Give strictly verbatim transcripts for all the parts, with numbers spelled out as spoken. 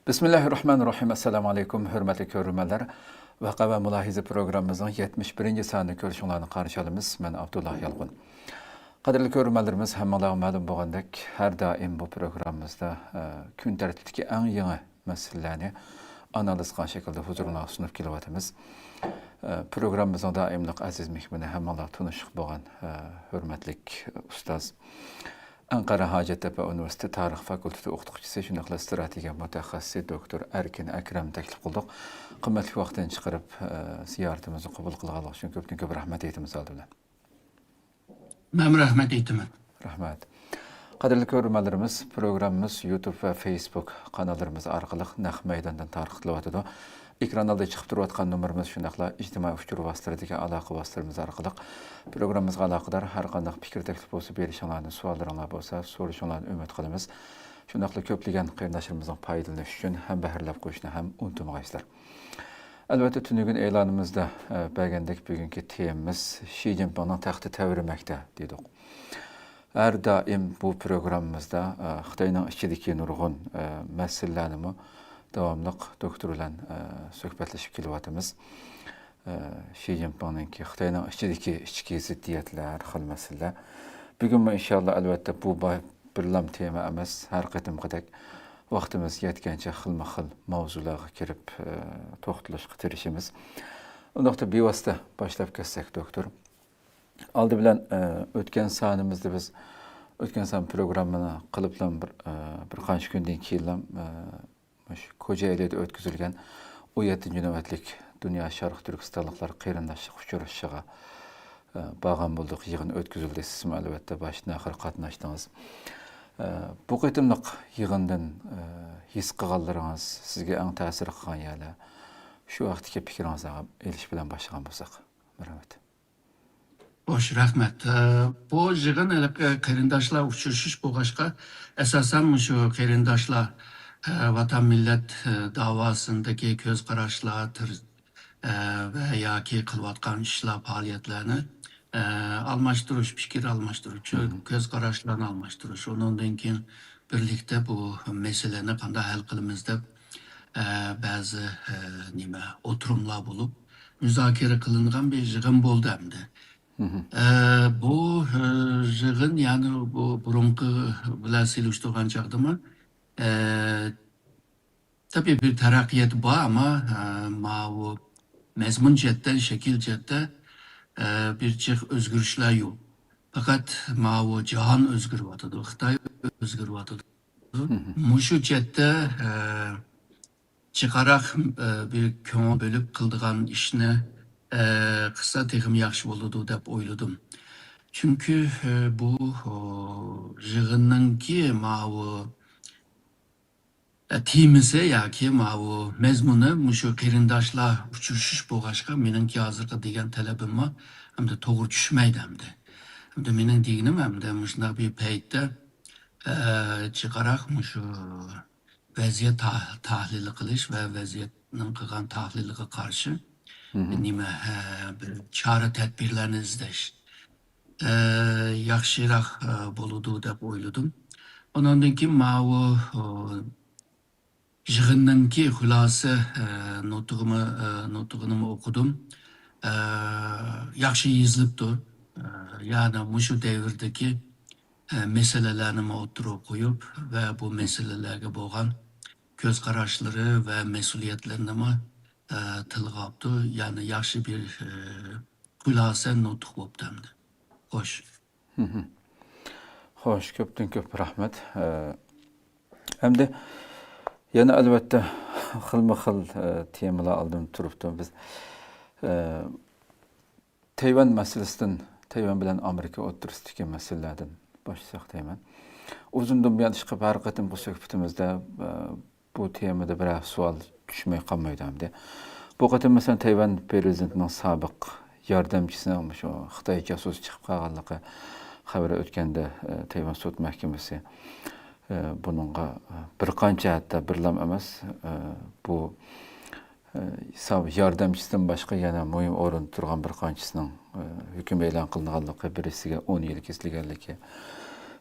بىسمىللاھىررەھمانىررەھىم. ئەسسالامۇ ئەلەيكۇم، ھۆرمەتلىك كۆرۈرمەنلەر. ۋەقە ۋە مۇلاھىزە پروگراممىمىزنىڭ يەتمىش بىرىنچى سانىنى كۆرۈشۈڭلارنى قارشى ئالىمىز. مەن ئابدۇللا يالقۇن. قەدىرلىك كۆرۈرمەنلىرىمىز، ھەممىڭلارغا مەلۇم بولغاندەك، ھەر دائىم بۇ پروگراممىمىزدا، ئە، كۈن تەرتىپتىكى ئەڭ يېڭى مەسىلىلەرنى ئانالىز قىلغان شەكىلدە ھۇزۇرۇڭلارغا سۇنۇپ كېلىۋاتىمىز. ئە، پروگراممىمىزنىڭ دائىملىق ئەزىز مېھمىنى، ھەممىڭلار تونۇشلۇق بولغان، ئە، ھۆرمەتلىك ئۇستاز، ئەنقەرە ھاجەتتەپە ئۇنىۋېرسىتېتى تارىخ فاكۇلتېتى ئوقۇتقۇچىسى، شۇنداقلا ئىستراتېگىيە مۇتەخەسسىسى دوكتور ئەركىن ئەكرەمنى تەكلىپ قىلدۇق. قىممەتلىك ۋاقتىنى چىقىرىپ، ئە، زىيارىتىمىزنى قوبۇل قىلغانلىقى ئۈچۈن كۆپتىن كۆپ رەھمەت ئېيتىمىز ئالدى بىلەن. مەنمۇ رەھمەت ئېيتىمەن. رەھمەت. قەدىرلىك كۆرۈرمەنلىرىمىز، پروگراممىمىز يۇتۇب ۋە فېيسبۇك قاناللىرىمىز ئارقىلىق نەق مەيداندىن تارقىتىلىۋاتىدۇ. ئېكران ئالدىدا چىقىپ تۇرۇۋاتقان نومۇرىمىز، شۇنداقلا ئىجتىمائىي ئۇچۇر ۋاسىتىلىرىدىكى ئالاقە ۋاسىتىلىرىمىز ئارقىلىق پروگراممىمىزغا ئالاقىدار ھەر قانداق پىكىر، تەكلىپ بولسا بېرىشىڭلارنى، سوئاللىرىڭلار بولسا سورىشىڭلارنى ئۈمىد قىلىمىز. شۇنداقلا كۆپلىگەن قېرىنداشلىرىمىزنىڭ پايدىلىنىشى ئۈچۈن ھەمبەھىرلەپ قويۇشنى ھەم ئۇنتۇمىغايسىلەر. ئەلۋەتتە، تۈنۈگۈن ئېلانىمىزدا، ئە، بەرگەندەك، بۈگۈنكى تېمىمىز شى جىنپىڭنىڭ تەختى تەۋرىمەكتە دېدۇق. ھەر دائىم بۇ پروگراممىمىزدا، ئە، خىتاينىڭ ئىچىدىكى نۇرغۇن، ئە، مەسىلىلەرنىمۇ داۋاملىق دوكتور بىلەن، ئە، سۆھبەتلىشىپ كېلىۋاتىمىز. ئە، شى جىنپىڭنىڭكى خىتاينىڭ ئىچىدىكى ئىچكى زىددىيەتلەر، خىل مەسىلىلەر. بۈگۈنمۇ ئىنشاللا، ئەلۋەتتە، بۇ با-، بىرلام تېما ئەمەس، ھەر قېتىمقىدەك ۋاقتىمىز يەتكەنچە خىلمۇ خىل ماۋزۇلارغا كىرىپ، ئە، توختىلىشقا تىرىشىمىز. ئۇنداقتا بىۋاسىتە باشلاپ كەتسەك، دوكتور. ئالدى بىلەن، ئە، ئۆتكەن سانىمىزدا بىز، ئۆتكەن سان پروگراممىنى قىلىپلا بىر، ئە، بىر قانچە كۈندىن كېيىنلا، ئە، مۇشۇ كوجايلىدا ئۆتكۈزۈلگەن ئون يەتتىنچى نۆۋەتلىك دۇنيا شەرقىي تۈركىستانلىقلار قېرىنداشلىق ئۇچرىشىشىغا، ئە، بارغان بولدۇق. يىغىن ئۆتكۈزۈلدى. سىزمۇ ئەلۋەتتە باشتىن ئاخىر قاتناشتىڭىز. ئە، بۇ قېتىملىق يىغىندىن، ئە، ھېس قىلغانلىرىڭىز، سىزگە ئەڭ تەسىر قىلغان يەرلەر، شۇ ۋاقىتتىكى پىكرىڭىزنى ئېلىش بىلەن باشلىغان بولساق. رەھمەت. خوش، رەھمەت. ئە، بۇ يىغىن ھېلىقى قېرىنداشلار ئۇچرىشىش بولغاچقا، ئاساسەن مۇشۇ قېرىنداشلار، ئە، ۋەتەن مىللەت، ئە، داۋاسىندىكى كۆز قاراشلار، تىر-، ئە، ۋە ياكى قىلىۋاتقان ئىشلار، پائالىيەتلەرنى، ئە، ئالماشتۇرۇش، پىكىر ئالماشتۇرۇش، كۆز قاراشلارنى ئالماشتۇرۇش. ئۇنىڭدىن كېيىن بىرلىكتە بۇ مەسىلىنى قانداق ھەل قىلىمىز دەپ، ئە، بەزى، ئە، نېمە، ئوتتۇرىلار بولۇپ، مۇزاكىرە قىلىنغان بىر يىغىن بولدى ئەمدى. ئە، بۇ، ئە، يىغىن، يەنى بۇ بۇرۇنقى بىلەن سېلىشتۇرغان چاغدىمۇ، ئە، تەبىئىي بىر تەرەققىيات بار، ئەمما، ئە، ماۋۇ مەزمۇن جەھەتتىن، شەكىل جەھەتتە، ئە، بىر جىق ئۆزگىرىشلەر يوق. پەقەت ماۋۇ جاھان ئۆزگىرىۋاتىدۇ، خىتاي ئۆزگىرىۋاتىدۇ. مۇشۇ جەھەتتە، ئە، جىقراق، ئە، بىر كۆڭۈل بۆلۈپ قىلىدىغان ئىشنى، ئە، قىلسا تېخىمۇ ياخشى بولىدۇ دەپ ئويلىدىم. چۈنكى، ئە، بۇ، ئو، يىغىننىڭكى ماۋۇ، ئە، تېمىسى ياكى ماۋۇ مەزمۇنى مۇشۇ قېرىنداشلار ئۇچرىشىش بولغاچقا، مېنىڭكى ھازىرقى دېگەن تەلىپىممۇ ئەمدى توغرا چۈشمەيدۇ ئەمدى. ئەمدى مېنىڭ دېگىنىم ئەمدى مۇشۇنداق بىر پەيتتە، ئە، جىقراق مۇشۇ ۋەزىيەت تا-، تەھلىل قىلىش ۋە ۋەزىيەتنىڭ قىلغان تەھلىلىگە قارشى نېمە، ھە، بىر چارە تەدبىرلەرنى ئىزدەش، ئە، ياخشىراق، ئە، بولىدۇ دەپ ئويلىدىم. ئۇنىڭدىن كېيىن ماۋۇ، ئۇ، يىغىننىڭكى خۇلاسە، ئە، نۇتۇقىمۇ، ئە، نۇتۇقىنىمۇ ئوقۇدۇم. ئە، ياخشى يېزىلىپتۇ. ئە، يەنى مۇشۇ دەۋردىكى، ئە، مەسىلىلەرنىمۇ ئوتتۇرىغا قويۇپ ۋە بۇ مەسىلىلەرگە بولغان كۆز قاراشلىرى ۋە مەسئۇلىيەتلىرىنىمۇ، ئە، تىلغا ئاپتۇ. يەنى ياخشى بىر، ئە، خۇلاسە نۇتۇق بوپتۇ ئەمدى. خوش. خوش، كۆپتىن كۆپ رەھمەت. ئە، ئەمدى يەنە ئەلۋەتتە خىلمۇ خىل، ئە، تېمىلار ئالدىمدا تۇرۇپتۇ. بىز، ئە، تەيۋەن مەسىلىسىدىن، تەيۋەن بىلەن ئامېرىكا ئوتتۇرىسىدىكى مەسىلىلەردىن باشلىساق دەيمەن. ئۇزۇندىن بۇيان ئىشقىلىپ ھەر قېتىمقى سۆھبىتىمىزدە، ئە، بۇ تېمىدا بىرەر سوئال چۈشمەي قالمايدۇ ئەمدى. بۇ قېتىم مەسىلەن تەيۋەن پرېزىدېنتىنىڭ سابىق ياردەمچىسىنىڭ مۇشۇ خىتاي جاسۇسى چىقىپ قالغانلىقى خەۋىرى ئۆتكەندە، ئە، تەيۋەن سوت مەھكىمىسى، ئە، بۇنىڭغا، ئە، بىر قانچە، ھەتتا بىرلام ئەمەس، ئە، بۇ، ئە، ساۋ-، ياردەمچىسىدىن باشقا يەنە مۇھىم ئورۇندا تۇرغان بىر قانچىسىنىڭ، ئە، ھۆكۈم ئېلان قىلىنغانلىقى، بىرسىگە ئون يىل كېسىلگەنلىكى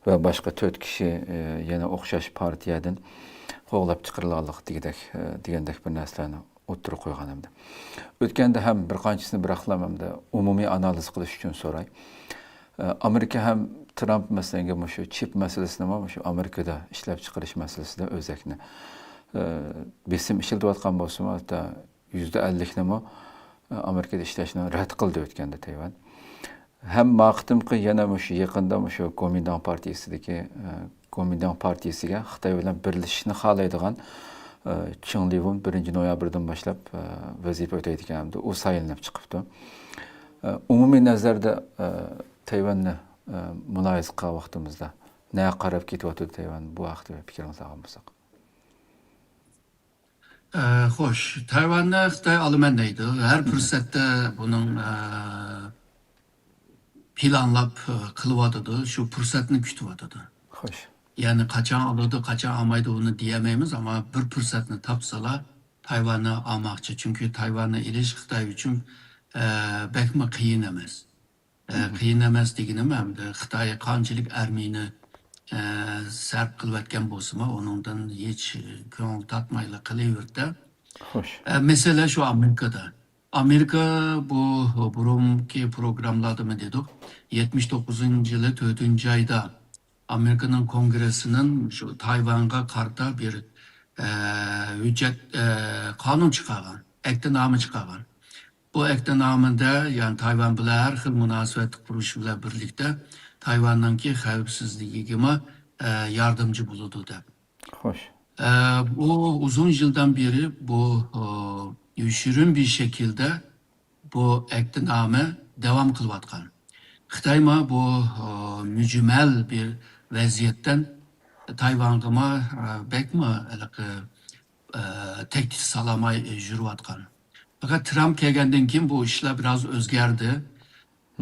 ۋە باشقا تۆت كىشى، ئە، يەنە ئوخشاش پارتىيەدىن قوغلاپ چىقىرىلغانلىقى دېگۈدەك، ئە، دېگەندەك بىر نەرسىلەرنى ئوتتۇرىغا قويغان ئەمدى. ئۆتكەندە ھەم بىر قانچىسىنى بىراقلام ئەمدى ئومۇمىي ئانالىز قىلىش ئۈچۈن سوراي. ئە، ئامېرىكا ھەم ترامپ مەسىلەنگە مۇشۇ چىپ مەسىلىسىنىمۇ مۇشۇ ئامېرىكىدا ئىشلەپ چىقىرىش مەسىلىسىدە ئۆزەكنى، ئە، بېسىم ئىشلىتىۋاتقان بولسىمۇ، ھەتتا يۈزدە ئەللىكنىمۇ، ئە، ئامېرىكىدا ئىشلەشنى رەت قىلدى ئۆتكەندە تەيۋەن. ھەم ما قېتىمقى يەنە مۇشۇ يېقىندا مۇشۇ گومىنداڭ پارتىيىسىدىكى، ئە، گومىنداڭ پارتىيىسىگە خىتاي بىلەن بىرلىشىشنى خالايدىغان، ئە، چېڭ لىۋۇن بىرىنچى نويابىردىن باشلاپ، ئە، ۋەزىپە ئۆتەيدىكەن ھەمدە ئۇ سايلىنىپ چىقىپتۇ. ئە، ئومۇمىي نەزەردە، ئە، تەيۋەننى، ئە، مۇلاھىزە قىلغان ۋاقتىمىزدا نەگە قاراپ كېتىۋاتىدۇ تەيۋەن؟ بۇ ھەقتە پىكرىڭىزنى ئالغان بولساق. ئە، خوش، تايۋاننى خىتاي ئالىمەن دەيدۇ. ھەر پۇرسەتتە بۇنىڭ، ئە، پىلانلاپ، ئە، قىلىۋاتىدۇ، شۇ پۇرسەتنى كۈتۈۋاتىدۇ. خوش. يەنى قاچان ئالىدۇ، قاچان ئالمايدۇ، ئۇنى دېيەلمەيمىز، ئەمما بىر پۇرسەتنى تاپسىلا تايۋاننى ئالماقچى. چۈنكى تايۋاننى ئېلىش خىتاي ئۈچۈن، ئە، بەكمۇ قىيىن ئەمەس. ئە، قىيىن ئەمەس دېگىنىم، ئەمدى خىتاي قانچىلىك ئارمىيىنى، ئە، سەرپ قىلىۋەتكەن بولسىمۇ، ئۇنىڭدىن ھېچ كۆڭۈل تارتمايلا قىلىۋېرىدۇ. خوش. ئە، مەسىلە شۇ ئامېرىكىدا. ئامېرىكا بۇ بۇرۇنقى پروگراممىلاردىمۇ دېدۇق، يەتمىش توققۇزىنچى يىلى تۆتىنچى ئايدا ئامېرىكىنىڭ كونگرېسسىنىڭ شۇ تايۋانغا قارىتا بىر، ئە، ھۆججەت، ئە، قانۇن چىقارغان، ئەھدىنامە چىقارغان. بۇ ئەھدىنامىدە، يەنى تايۋان بىلەن ھەر خىل مۇناسىۋەت قۇرۇش بىلەن بىرلىكتە، تايۋاننىڭكى خەۋپسىزلىكىگىمۇ، ئە، ياردەمچى بولىدۇ دەپ. خوش. ئە، بۇ ئۇزۇن يىلدىن بېرى بۇ، ئە، يوشۇرۇن بىر شەكىلدە بۇ ئەھدىنامە داۋام قىلىۋاتقان. خىتايمۇ بۇ، ئە، مۈجمەل بىر ۋەزىيەتتىن تايۋانغىمۇ، ئە، بەكمۇ ھېلىقى، ئە، تەھدىت سالالماي يۈرۈۋاتقان. پەقەت ترامپ كەلگەندىن كېيىن بۇ ئىشلار بىراز ئۆزگەردى.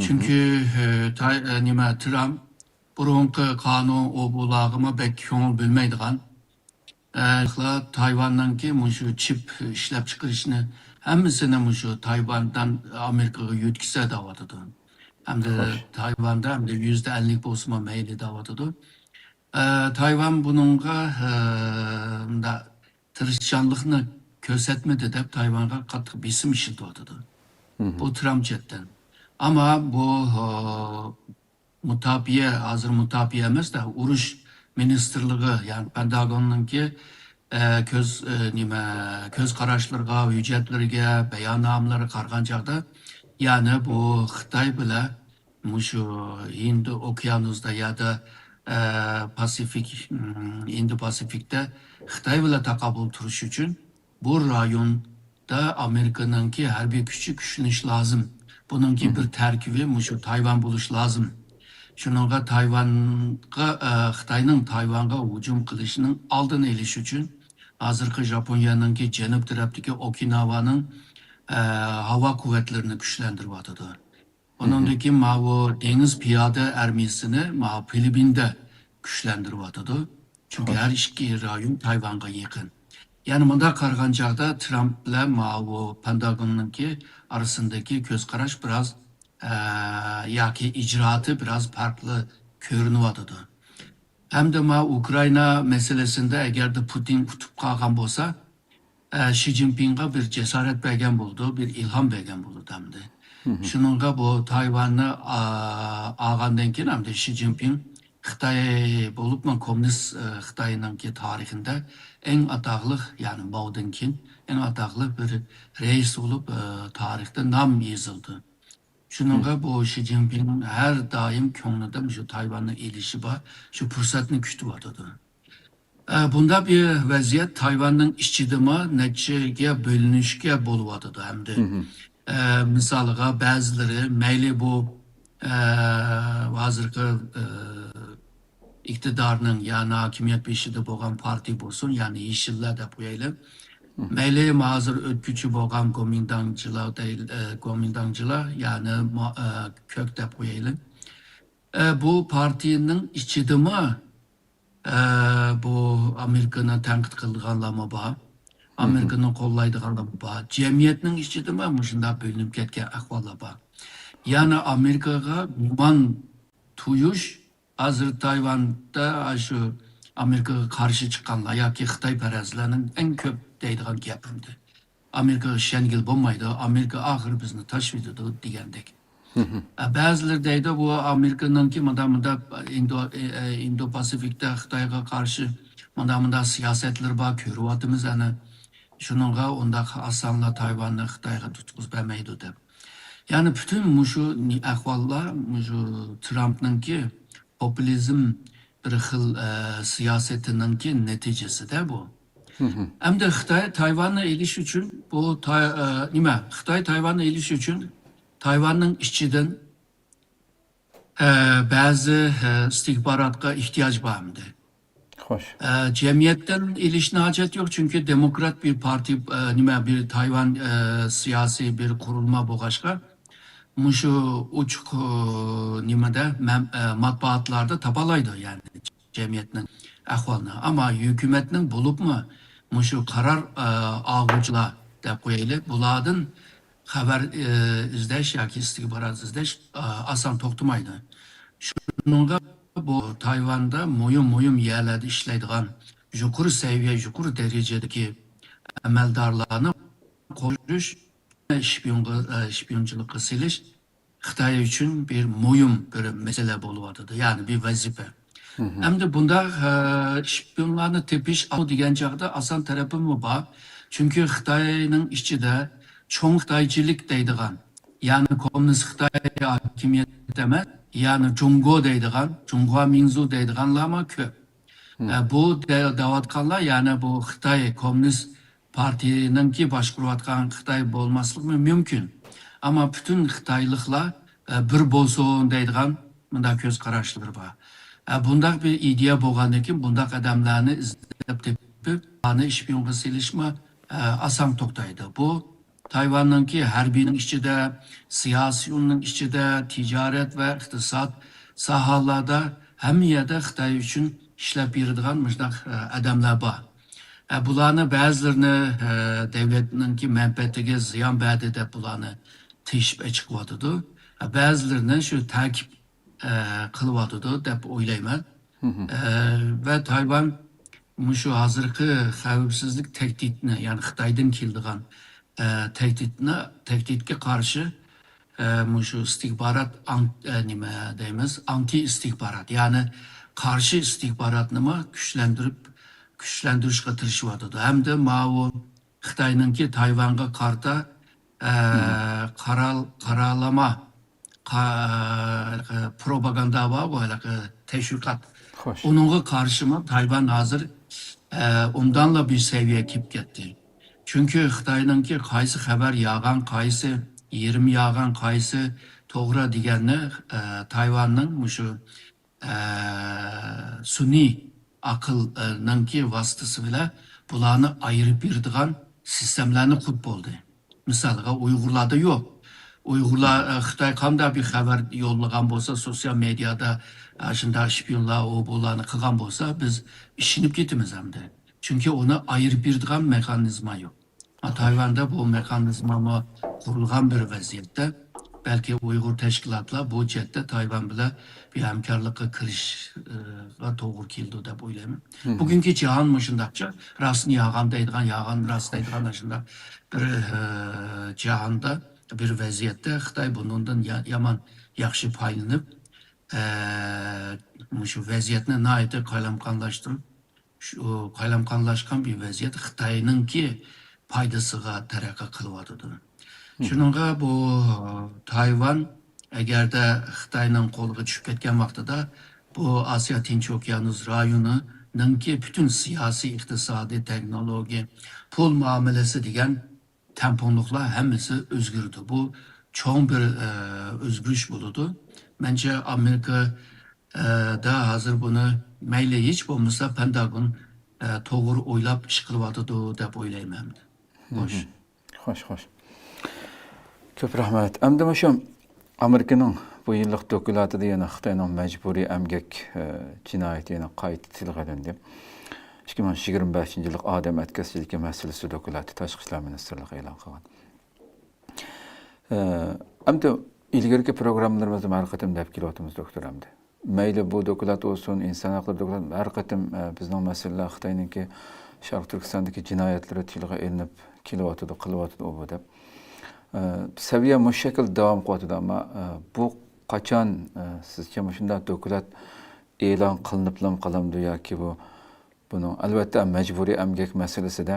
چۈنكى، ئە، تاي-، ئە، نېمە، ترامپ بۇرۇنقى قانۇن ئۇ بۇلارغىمۇ بەك كۆڭۈل بۆلمەيدىغان. ئە، تايۋاننىڭكى مۇشۇ چىپ ئىشلەپچىقىرىشنى ھەممىسىنى مۇشۇ تايۋاندىن ئامېرىكىغا يۆتكىسە دەۋاتىدۇ. ئەمدى خوش. تايۋاندا ئەمدى يۈزدە ئەللىك بولسىمۇ مەيلى دەۋاتىدۇ. ئە، تايۋان بۇنىڭغا، ئە، مۇنداق تىرىشچانلىقنى كۆرسەتمىدى دەپ تايۋانغا قاتتىق بېسىم ئىشلىتىۋاتىدۇ. بۇ ترامپ چەتتىن. ئەمما بۇ، ئە، مۇداپىئە، ھازىر مۇداپىئە ئەمەس-دە، ئۇرۇش مىنىستىرلىقى، يەنى پېنتاگوننىڭكى، ئە، كۆز، ئە، نېمە، كۆز قاراشلىرىغا، ھۆججەتلىرىگە، باياننامىلىرىگە قارىغان چاغدا، يەنى بۇ خىتاي بىلەن مۇشۇ ھىندى ئوكيانۇسىدا يادا، ئە، پاسىفىك، ئىم، ھىندى پاسىفىكتا خىتاي بىلەن تاقابىل تۇرۇش ئۈچۈن بۇ رايوندا ئامېرىكىنىڭكى ھەربىي كۈچى كۈچلىنىشى لازىم. بۇنىڭكى بىر تەركىبى مۇشۇ تايۋان بولۇشى لازىم. شۇنىڭغا تايۋانغا، ئە، خىتاينىڭ تايۋانغا ھۇجۇم قىلىشىنىڭ ئالدىنى ئېلىش ئۈچۈن ھازىرقى ژاپونىيەنىڭكى جەنۇب تەرەپتىكى ئوكىناۋانىڭ، ئە، ھاۋا قۇۋۋەتلىرىنى كۈچلەندۈرۈۋاتىدۇ. ئۇنىڭدىن كېيىن ماۋۇ دېڭىز پىيادە ئارمىيىسىنى ماۋۇ فىلىپپىندە كۈچلەندۈرۈۋاتىدۇ. چۈنكى ھەر ئىككى رايون تايۋانغا يېقىن. يەنى مۇنداق قارىغان چاغدا ترامپ بىلەن ماۋۇ پېنتاگوننىڭكى ئارىسىندىكى كۆز قاراش بىراز، ئە، ياكى ئىجرائاتى بىراز پەرقلىق كۆرۈنۈۋاتىدۇ. ھەمدە ماۋۇ ئۇكرائىنا مەسىلىسىندە ئەگەردە پۇتىن ئۇتۇپ قالغان بولسا، ئە، شى جىنپىڭغا بىر جاسارەت بەرگەن بولىدۇ، بىر ئىلھام بەرگەن بولىدۇ ئەمدى. شۇنىڭغا بۇ تايۋاننى، ئا، ئالغاندىن كېيىن ئەمدى شى جىنپىڭ خىتاي بولۇپمۇ كوممۇنىست، ئە، خىتاينىڭكى تارىخىندا ئەڭ ئاتاقلىق، يەنى ماودىن كېيىن ئەڭ ئاتاقلىق بىر رەئىس بولۇپ، ئە، تارىختا نام يېزىلدى. شۇنىڭغا بۇ شى جىنپىڭ ھەر دائىم كۆڭلىدە مۇشۇ تايۋاننى ئېلىشى بار، شۇ پۇرسەتنى كۈتۈۋاتىدۇ. ئە، بۇنداق بىر ۋەزىيەت تايۋاننىڭ ئىچىدىمۇ نەچچىگە بۆلۈنۈشكە بولۇۋاتىدۇ ئەمدى. ئە، مىسالىغا بەزىلىرى مەيلى بۇ، ئە، ھازىرقى، ئە، ئىقتىدارنىڭ يا ھاكىمىيەت بېشىدا بولغان پارتىيە بولسۇن، يەنى يېشىللار دەپ قويايلى. مەيلى ھازىر ئۆتكۈچى بولغان گومىنداڭچىلار دەيل-، ئە، گومىنداڭچىلار، يەنى ما-، ئە، كۆك دەپ قويايلى. ئە، بۇ پارتىيىنىڭ ئىچىدىمۇ، ئە، بۇ ئامېرىكىنى تەنقىد قىلىدىغانلارمۇ بار. ئامېرىكىنى قوللايدىغانلارمۇ بار. جەمئىيەتنىڭ ئىچىدىمۇ مۇشۇنداق بۆلۈنۈپ كەتكەن ئەھۋاللار بار. يەنى ئامېرىكىغا گۇمان تۇيۇش، ھازىر تايۋاندا شۇ ئامېرىكىغا قارشى چىققانلار ياكى خىتايپەرەسلەرنىڭ ئەڭ كۆپ دەيدىغان گەپ ئەمدى. ئامېرىكىغا ئىشەنگىلى بولمايدۇ، ئامېرىكا ئاخىرى بىزنى تاشلىۋېتىدۇ دېگەندەك. ئە، بەزىلەر دەيدۇ، بۇ ئامېرىكىنىڭكى مۇنداق، مۇنداق ئىندو-، ئە، ئە، ئىندو پاسىفىكتا خىتايغا قارشى مۇنداق، مۇنداق سىياسەتلىرى بار، كۆرۈۋاتىمىز ئەنە. شۇنىڭغا ئۇنداق ئاسانلا تايۋاننى خىتايغا تۇتقۇزۇپ بەرمەيدۇ دەپ. يەنى پۈتۈن مۇشۇ ئەھۋاللار، مۇشۇ ترامپنىڭكى پوپۇلىزم بىر خىل، ئە، سىياسىتىنىڭكى نەتىجىسىدە بۇ. ئەمدى خىتاي تايۋاننى ئېلىش ئۈچۈن بۇ تا-، ئە، نېمە؟ خىتاي تايۋاننى ئېلىش ئۈچۈن تايۋاننىڭ ئىچىدىن، ئە، بەزى، ئە، ئىستىخباراتقا ئېھتىياج بار ئەمدى. خوش. ئە، جەمئىيەتتىن ئېلىشنى ھاجەت يوق، چۈنكى دېموكرات بىر پارتىيە، ئە، نېمە، بىر تايۋان، ئە، سىياسىي بىر قۇرۇلما بولغاچقا، مۇشۇ ئوچۇق، ئە، نېمىدە، مەم-، ئە، مەتبۇئاتلاردا تاپالايدۇ، يەنى جەمئىيەتنىڭ ئەھۋالىنى. ئەمما ھۆكۈمەتنىڭ بولۇپمۇ مۇشۇ قارار، ئە، ئالغۇچىلار دەپ قويايلى، بۇلاردىن خەۋەر، ئە، ئىزدەش ياكى ئىستىخبارات ئىزدەش، ئە، ئاسان توختىمايدۇ. شۇنىڭغا بۇ تايۋاندا مۇھىم، مۇھىم يەرلەردە ئىشلەيدىغان يۇقىرى سەۋىيە، يۇقىرى دەرىجىدىكى ئەمەلدارلارنى قوشۇش، شپىيونغا، ئە، شپىيونچىلىققا سېلىش خىتاي ئۈچۈن بىر مۇھىم بىر مەسىلە بولۇۋاتىدۇ، يەنى بىر ۋەزىپە. ئەمدى بۇنداق، ئە، شپىيونلارنى تېپىش دېگەن چاغدا ئاسان تەرىپىمۇ بار. چۈنكى خىتاينىڭ ئىچىدە چوڭ خىتايچىلىك دەيدىغان، يەنى كوممۇنىست خىتاي ھاكىمىيەت ئەمەس، يەنى جۇڭگو دەيدىغان، جۇڭخۇا مىڭزۇ دەيدىغانلارمۇ كۆپ. ئە، بۇ دە-، دەۋاتقانلار، يەنى بۇ خىتاي كوممۇنىست پارتىيىنىڭكى باشقۇرۇۋاتقان خىتاي بولماسلىقمۇ مۇمكىن. ئەمما پۈتۈن خىتايلىقلار، ئە، بىر بولسۇن دەيدىغان مۇنداق كۆز قاراشلىرى بار. ئە، بۇنداق بىر ئىدىيە بولغاندىن كېيىن، بۇنداق ئادەملەرنى ئىزدەپ تېپىپ، ئۇلارنى شپىيونغا سېلىشمۇ، ئە، ئاسان توختايدۇ. بۇ تايۋاننىڭكى ھەربىينىڭ ئىچىدە، سىياسىيوننىڭ ئىچىدە، تىجارەت ۋە ئىقتىساد ساھەلەردە ھەممە يەردە خىتاي ئۈچۈن ئىشلەپ بېرىدىغان مۇشۇنداق، ئە، ئادەملەر بار. ئە، بۇلارنى بەزىلىرىنى، ئە، دۆلەتنىڭكى مەنپەئەتىگە زىيان بەردى دەپ بۇلارنى تېشىپ ئېچىقىۋاتىدۇ. ئە، بەزىلىرىنى شۇ تەكىپ، ئە، قىلىۋاتىدۇ دەپ ئويلايمەن. ئە، ۋە تايۋان مۇشۇ ھازىرقى خەۋپسىزلىك تەھدىتىنى، يەنى خىتايدىن كېلىدىغان، ئە، تەھدىتنى، تەھدىتكە قارشى، ئە، مۇشۇ ئىستىخبارات، ئاڭ-، ئە، نېمە دەيمىز، ئانتى ئىستىخبارات، يەنى قارشى ئىستىخباراتنىمۇ كۈچلەندۈرۈپ، كۈچلەندۈرۈشكە تىرىشىۋاتىدۇ. ھەمدە ماۋۇ خىتاينىڭكى تايۋانغا قارىتا، ئە، قارال-، قارالىما، قا-، پروپاگاندا بارغۇ، ھېلىقى تەشۋىقات. خوش. ئۇنىڭغا قارشىمۇ تايۋان ھازىر، ئە، ئوبدانلا بىر سەۋىيەگە كېلىپ كەتتى. چۈنكى خىتاينىڭكى قايسى خەۋەر يالغان، قايسى يېرىم يالغان، قايسى توغرا دېگەننى، ئە، تايۋاننىڭ مۇشۇ ئە، سۈنئىي ئەقىلنىڭكى ۋاسىتىسى بىلەن بۇلارنى ئايرىپ بېرىدىغان سىستېمىلارنى قۇرۇپ بولدى. مىسالغا، ئۇيغۇرلاردا يوق. ئۇيغۇرلار، ئە، خىتاي قانداق بىر خەۋەر يوللىغان بولسا، سوتسىيال مېدىيادا، ئە، شۇنداق شپىيونلار، ئۇ بۇلارنى قىلغان بولسا، بىز ئىشىنىپ كېتىمىز ئەمدى. چۈنكى ئۇنى ئايرىپ بېرىدىغان مېخانىزما يوق. تايۋاندا بۇ مېخانىزمامۇ قۇرۇلغان بىر ۋەزىيەتتە، بەلكى ئۇيغۇر تەشكىلاتلار بۇ جەھەتتە تايۋان بىلەن بىر ھەمكارلىققا كىرىشىشقا توغرا كېلىدۇ دەپ ئويلايمەن. بۈگۈنكى جاھان مۇشۇنداقچە، راستنى يالغان دەيدىغان، يالغان راست دەيدىغان، ئاشۇنداق بىر، ئە، جاھاندا، بىر ۋەزىيەتتە خىتاي بۇنىڭدىن يا-، يامان ياخشى پايدىلىنىپ، ئە، مۇشۇ ۋەزىيەتنى ناھايىتى قالايمىقانلاشتۇرۇپ، شۇ قالايمىقانلاشقان بىر ۋەزىيەت خىتاينىڭكى پايدىسىغا تەرەققىي قىلىۋاتىدۇ. شۇنىڭغا بۇ تايۋان ئەگەردە خىتاينىڭ قولىغا چۈشۈپ كەتكەن ۋاقتىدا، بۇ ئاسىيا تىنچ ئوكيانۇس رايونىنىڭكى پۈتۈن سىياسىي، ئىقتىسادىي، تېخنولوگىيە، پۇل مۇئامىلىسى دېگەن تەڭپۇڭلۇقلار ھەممىسى ئۆزگىرىدۇ. بۇ چوڭ بىر، ئە، ئۆزگىرىش بولىدۇ. مەنچە ئامېرىكا، ئە، دا ھازىر بۇنى مەيلى ھېچ بولمىسا پېنتاگون، ئە، توغرا ئويلاپ ئىش قىلىۋاتىدۇ دەپ ئويلايمەن. خوش. خوش، خوش. كۆپ رەھمەت. ئەمدى مۇشۇ ئامېرىكىنىڭ بۇ يىللىق دوكلاتىدا يەنە خىتاينىڭ مەجبۇرىي ئەمگەك، ئە، جىنايىتى يەنە قايتا تىلغا ئېلىندى. ئىككى مىڭ يىگىرمە بەشىنچى يىللىق ئادەم ئەتكەسچىلىكى مەسىلىسى دوكلاتى تاشقى ئىشلار مىنىستىرلىقى ئېلان قىلغان. ئە، ئەمدى ئىلگىرىكى پروگراممىلىرىمىزدا ھەر قېتىم دەپ كېلىۋاتىمىز، دوكتور، ئەمدى. مەيلى بۇ دوكلات بولسۇن، ئىنسان ھەقلىرى دوكلات، ھەر قېتىم، ئە، بىزنىڭ مەسىلىلەر خىتاينىڭكى شەرقىي تۈركىستاندىكى جىنايەتلىرى تىلغا ئېلىنىپ كېلىۋاتىدۇ، قىلىۋاتىدۇ، ئۇ بۇ دەپ. ئە، سەۋىيە مۇشۇ شەكىلدە داۋام قىلىۋاتىدۇ، ئەمما، ئە، بۇ قاچان، ئە، سىزچە مۇشۇنداق دوكلات ئېلان قىلىنىپلا قالامدۇ ياكى بۇ بۇنىڭ، ئەلۋەتتە، مەجبۇرىي ئەمگەك مەسىلىسىدە،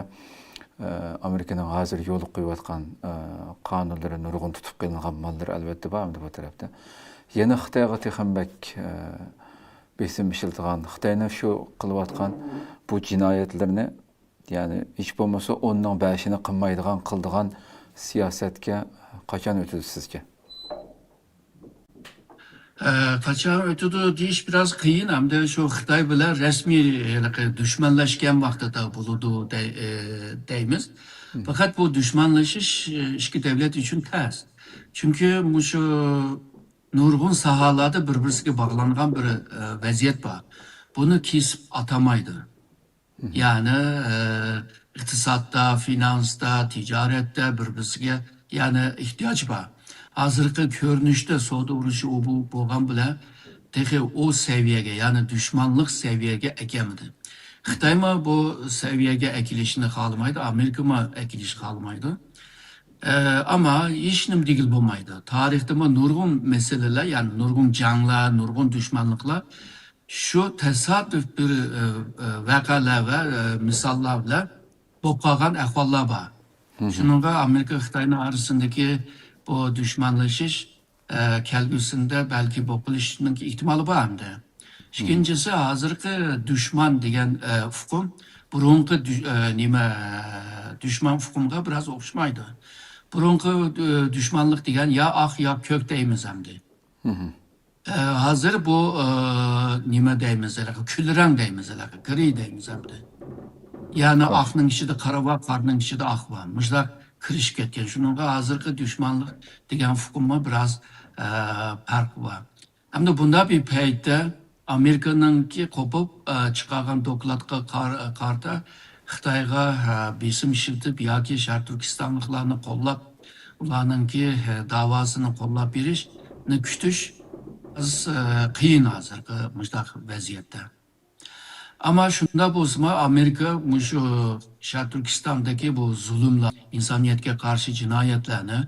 ئە، ئامېرىكىنىڭ ھازىر يولغا قويۇۋاتقان، ئە، قانۇنلىرى، نۇرغۇن تۇتۇپ قېلىنغان ماللىرى، ئەلۋەتتە، بار ئەمدى بۇ تەرەپتە. يەنە خىتايغا تېخىمۇ بەك، ئە، بېسىم ئىشلىتىدىغان، خىتاينىڭ شۇ قىلىۋاتقان بۇ جىنايەتلىرىنى، يەنى ھېچ بولمىسا ئوننىڭ بەشىنى قىلمايدىغان، قىلىدىغان سىياسەتكە قاچان ئۆتىدۇ سىزچە؟ ئە، قاچان ئۆتىدۇ دېيىش بىراز قىيىن. ئەمدى شۇ خىتاي بىلەن رەسمىي ھېلىقى دۈشمەنلەشكەن ۋاقتىدا بولىدۇ دەي-، ئە، دەيمىز. مم. پەقەت بۇ دۈشمەنلىشىش، ئە، ئىككى دەۋلەت ئۈچۈن تەس. چۈنكى مۇشۇ نۇرغۇن ساھەلەردە بىر-بىرسىگە باغلانغان بىر، ئە، ۋەزىيەت بار. بۇنى كېسىپ ئاتامايدۇ. يەنى، ئى، ئىقتىسادتا، فىنانستا، تىجارەتتە بىر-بىرسىگە، يەنى، ئېھتىياج بار. ھازىرقى كۆرۈنۈشتە سودا ئۇرۇشى ئۇ بۇ بولغان بىلەن تېخى ئۇ سەۋىيەگە، يەنى دۈشمانلىق سەۋىيەگە ئەكەلمىدى. خىتايمۇ بۇ سەۋىيەگە ئەكېلىشنى خالىمايدۇ، ئامېرىكىمۇ ئەكېلىشنى خالىمايدۇ. ئە، ئەمما ھېچنېمە دېگىلى بولمايدۇ. تارىختىمۇ نۇرغۇن مەسىلىلەر، يەنى نۇرغۇن جەڭلەر، نۇرغۇن دۈشمانلىقلار شۇ تاسادىپ بىر، ئە، ئە، ۋەقەلەر ۋە، ئە، مىساللار بىلەن بولۇپ قالغان ئەھۋاللار بار. شۇنىڭغا ئامېرىكا خىتاينىڭ ئارىسىندىكى بۇ دۈشمانلىشىش، ئە، كەلگۈسىدە بەلكى بولۇپ قېلىشنىڭ ئېھتىمالى بار ئەمدى. ئىككىنچىسى، ھازىرقى دۈشمان دېگەن، ئە، ئۇقۇم بۇرۇنقى دۈ-، ئە، نېمە، دۈشمان ئۇقۇمىغا بىراز ئوخشىمايدۇ. بۇرۇنقى، ئە، دۈشمانلىق دېگەن يا ئاق، يا كۆك دەيمىز ئەمدى. ئە، ھازىر بۇ، ئە، نېمە دەيمىز، ھېلىقى كۈلرەڭ دەيمىز، ھېلىقى گرېي دەيمىز ئەمدى. يەنى ئاقنىڭ ئىچىدە قارا بار، قارىنىڭ ئىچىدە ئاق بار. مۇشۇنداق كىرىشىپ كەتكەن. شۇنىڭغا ھازىرقى دۈشمانلىق دېگەن ئۇقۇممۇ بىراز، ئە، پەرقى بار. ئەمدى بۇنداق بىر پەيتتە ئامېرىكىنىڭكى قوپۇپ، ئە، چىقارغان دوكلاتقا قار-، قارىتا خىتايغا، ئە، بېسىم ئىشلىتىپ ياكى شەرقىي تۈركىستانلىقلارنى قوللاپ، ئۇلارنىڭكى، ئە، داۋاسىنى قوللاپ بېرىشنى كۈتۈش ئاز، ئە، قىيىن ھازىرقى مۇشۇنداق ۋەزىيەتتە. ئەمما شۇنداق بولسىمۇ، ئامېرىكا مۇشۇ شەرقىي تۈركىستاندىكى بۇ زۇلۇملار، ئىنسانىيەتكە قارشى جىنايەتلەرنى،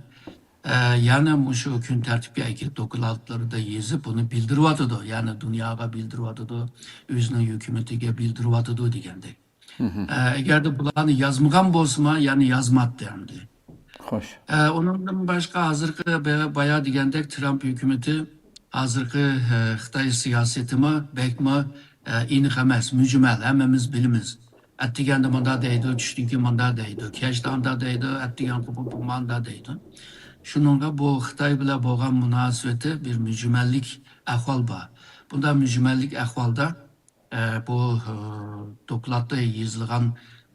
ئە، يەنە مۇشۇ كۈن تەرتىپكە ئەكېلىپ، دوكلاتلىرىدا يېزىپ، بۇنى بىلدۈرۈۋاتىدۇ. يەنى دۇنياغا بىلدۈرۈۋاتىدۇ، ئۆزىنىڭ ھۆكۈمىتىگە بىلدۈرۈۋاتىدۇ دېگەندەك. ئە، ئەگەردە بۇلارنى يازمىغان بولسىمۇ، يەنى يازماتتى ئەمدى. ئە، ئۇنىڭدىن باشقا ھازىرقى بە-، بايا دېگەندەك ترامپ ھۆكۈمىتى ھازىرقى، ئە، خىتاي سىياسىتىمۇ بەكمۇ، ئە، ئېنىق ئەمەس، مۈجمەل، ھەممىمىز بىلىمىز. ئەتىگەندە مۇنداق دەيدۇ، چۈشتىن كېيىن مۇنداق دەيدۇ، كەچتە ئانداق دەيدۇ، ئەتىگەن قوپۇپ مانداق دەيدۇ. شۇنىڭغا بۇ خىتاي بىلەن بولغان مۇناسىۋىتى بىر مۈجمەللىك ئەھۋال بار. بۇنداق مۈجمەللىك ئەھۋالدا، ئە، بۇ، ئە، دوكلاتتا يېزىلغان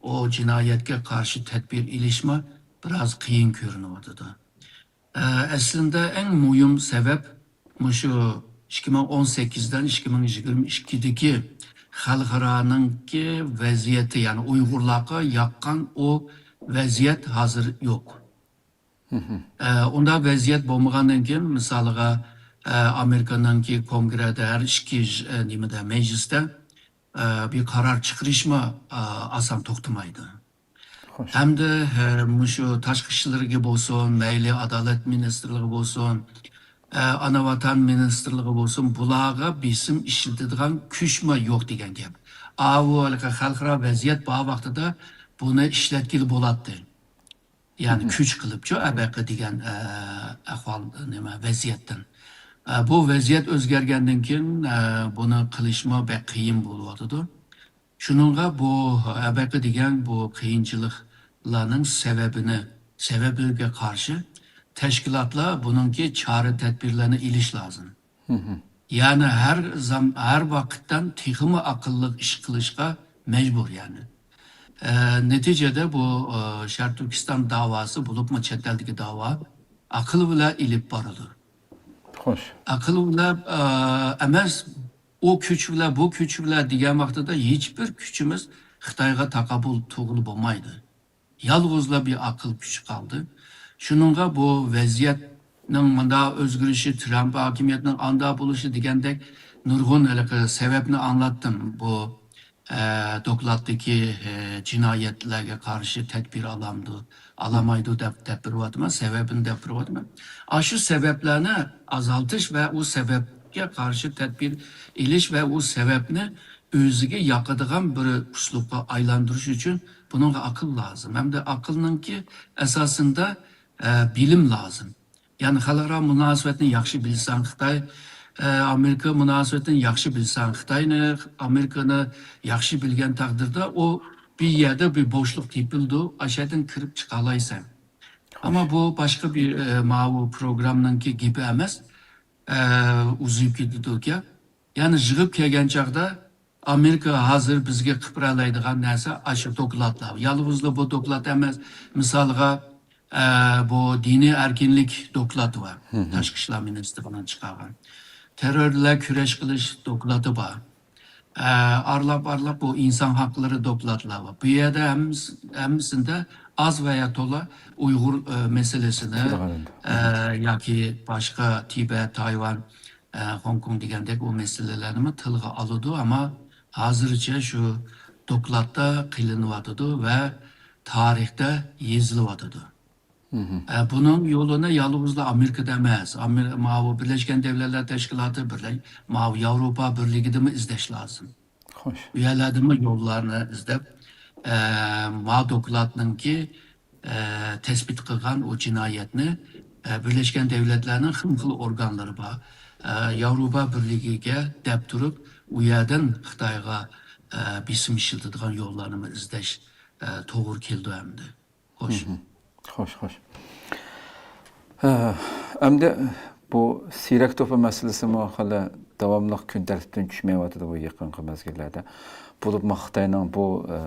ئۇ جىنايەتكە قارشى تەدبىر ئېلىشمۇ بىراز قىيىن كۆرۈنۈۋاتىدۇ. ئە، ئەسلىندە ئەڭ مۇھىم سەۋەب مۇشۇ ئىككى مىڭ ئون سەككىزدىن ئىككى مىڭ يىگىرمە ئىككىدىكى خەلقئارانىڭكى ۋەزىيىتى، يەنى ئۇيغۇرلارغا ياققان ئۇ ۋەزىيەت ھازىر يوق. ئە، ئۇنداق ۋەزىيەت بولمىغاندىن كېيىن، مىسالىغا، ئە، ئامېرىكىنىڭكى كونگرېدا ھەر ئىككى، ئە، نېمىدە، مەجلىستە، ئە، بىر قارار چىقىرىشمۇ، ئە، ئاسان توختىمايدۇ. ھەمدە، ئە، مۇشۇ تاشقى ئىشلىرىگە بولسۇن، مەيلى ئادالەت مىنىستىرلىقى بولسۇن، ئە، ئانا ۋاتان مىنىستىرلىقى بولسۇن، بۇلارغا بېسىم ئىشلىتىدىغان كۈچمۇ يوق دېگەن گەپ. ئاۋۇ ھېلىقى خەلقئارا ۋەزىيەت بار ۋاقتىدا بۇنى ئىشلەتكىلى بولاتتى. يەنى كۈچ قىلىپچۇ، ئەبەقە دېگەن، ئە، ئەھۋال، نېمە، ۋەزىيەتتىن. ئە، بۇ ۋەزىيەت ئۆزگەرگەندىن كېيىن، ئە، بۇنى قىلىشمۇ بەك قىيىن بولۇۋاتىدۇ. شۇنىڭغا بۇ ئەبەقە دېگەن بۇ قىيىنچىلىقلارنىڭ سەۋەبىنى، سەۋەبىگە قارشى تەشكىلاتلار بۇنىڭكى چارە تەدبىرلەرنى ئېلىش لازىم. يەنى ھەر زام-، ھەر ۋاقىتتىن تېخىمۇ ئەقىللىق ئىش قىلىشقا مەجبۇر يەنى. ئە، نەتىجىدە بۇ، ئە، شەرقىي تۈركىستان داۋاسى بولۇپمۇ چەت ئەلدىكى داۋا ئەقىل بىلەن ئېلىپ بارىدۇ. خوش. ئەقىل بىلەن، ئە، ئەمەس، ئۇ كۈچ بىلەن، بۇ كۈچ بىلەن دېگەن ۋاقتىدا ھېچبىر كۈچىمىز خىتايغا تاقابىل تۇرغىلى بولمايدۇ. يالغۇزلا بىر ئەقىل كۈچى قالدى. شۇنىڭغا بۇ ۋەزىيەتنىڭ مۇنداق ئۆزگىرىشى، ترامپ ھاكىمىيەتنىڭ ئاندا بولۇشى دېگەندەك نۇرغۇن ھېلىقى سەۋەبنى ئاڭلاتتىم. بۇ، ئە، دوكلاتتىكى، ئە، جىنايەتلەرگە قارشى تەدبىر ئالامدۇ، ئالامايدۇ دەپ، دەپ بېرىۋاتىمەن، سەۋەبىنى دەپ بېرىۋاتىمەن. ئاشۇ سەۋەبلەرنى ئازالتىش ۋە ئۇ سەۋەبكە قارشى تەدبىر ئېلىش ۋە ئۇ سەۋەبنى ئۆزىگە ياقىدىغان بىر ئۇسلۇبقا ئايلاندۇرۇش ئۈچۈن بۇنىڭغا ئاقىل لازىم. ھەمدە ئاقىلنىڭكى ئاساسىندا، ئە، بىلىم لازىم. يەنى خەلقئارا مۇناسىۋەتنى ياخشى بىلسەڭ خىتاي، ئە، ئامېرىكا مۇناسىۋىتىنى ياخشى بىلسەڭ خىتاينى، ئامېرىكىنى ياخشى بىلگەن تەقدىردە ئۇ بىر يەردە بىر بوشلۇق تېپىلىدۇ، ئاشۇ يەردىن كىرىپ چىقالايسەن. ئەمما بۇ باشقا بىر، ئە، ماۋۇ پروگرامنىڭكى گېپى ئەمەس، ئە، ئۇزىيىپ كېتىدۇكەن. يەنى يىغىپ كەلگەن چاغدا ئامېرىكا ھازىر بىزگە قىلىپ بېرەلەيدىغان نەرسە ئاشۇ دوكلاتلار. يالغۇزلا بۇ دوكلات ئەمەس. مىسالغا، ئە، بۇ دىنىي ئەركىنلىك دوكلاتى بار. تاشقى ئىشلار مىنىستىرلىقىنىڭ چىقارغان. تېررور بىلەن كۈرەش قىلىش دوكلاتى بار. ئە، ئارىلاپ-ئارىلاپ بۇ ئىنسان ھەقلىرى دوكلاتلار بار. بۇ يەردە ھەممىسى-، ھەممىسىندە ئاز ۋە يا تولا ئۇيغۇر، ئە، مەسىلىسىنى، ئە، ياكى باشقا تىبەت، تايۋان، ئە، خوڭكوڭ دېگەندەك ئۇ مەسىلىلەرنىمۇ تىلغا ئالىدۇ، ئەمما ھازىرچە شۇ دوكلاتتا قىلىنىۋاتىدۇ ۋە تارىختا يېزىلىۋاتىدۇ. ئە، بۇنىڭ يولىنى يالغۇزلا ئامېرىكىدا ئەمەس، ئامېر-، ماۋۇ بىرلەشكەن دەۋلەتلەر تەشكىلاتى، بىرلە-، ماۋۇ ياۋروپا بىرلىكىدىمۇ ئىزدەش لازىم. ئۇ يەرلەردىمۇ يوللارنى ئىزدەپ، ئە، ما دوكلاتنىڭكى، ئە، تەسبىت قىلغان ئۇ جىنايەتنى، ئە، بىرلەشكەن دەۋلەتلەرنىڭ خىلمۇ خىل ئورگانلىرى بار. ئە، ياۋروپا بىرلىكىگە دەپ تۇرۇپ، ئۇ يەردىن خىتايغا، ئە، بېسىم ئىشلىتىدىغان يوللارنىمۇ ئىزدەش، ئە، توغرا كېلىدۇ ئەمدى. خوش. خوش، خوش. ھە، ئەمدى بۇ سىيرەك توپى مەسىلىسىمۇ خېلى داۋاملىق كۈن تەرتىپتىن چۈشمەيۋاتىدۇ بۇ يېقىنقى مەزگىللەردە. بولۇپمۇ خىتاينىڭ بۇ، ئە،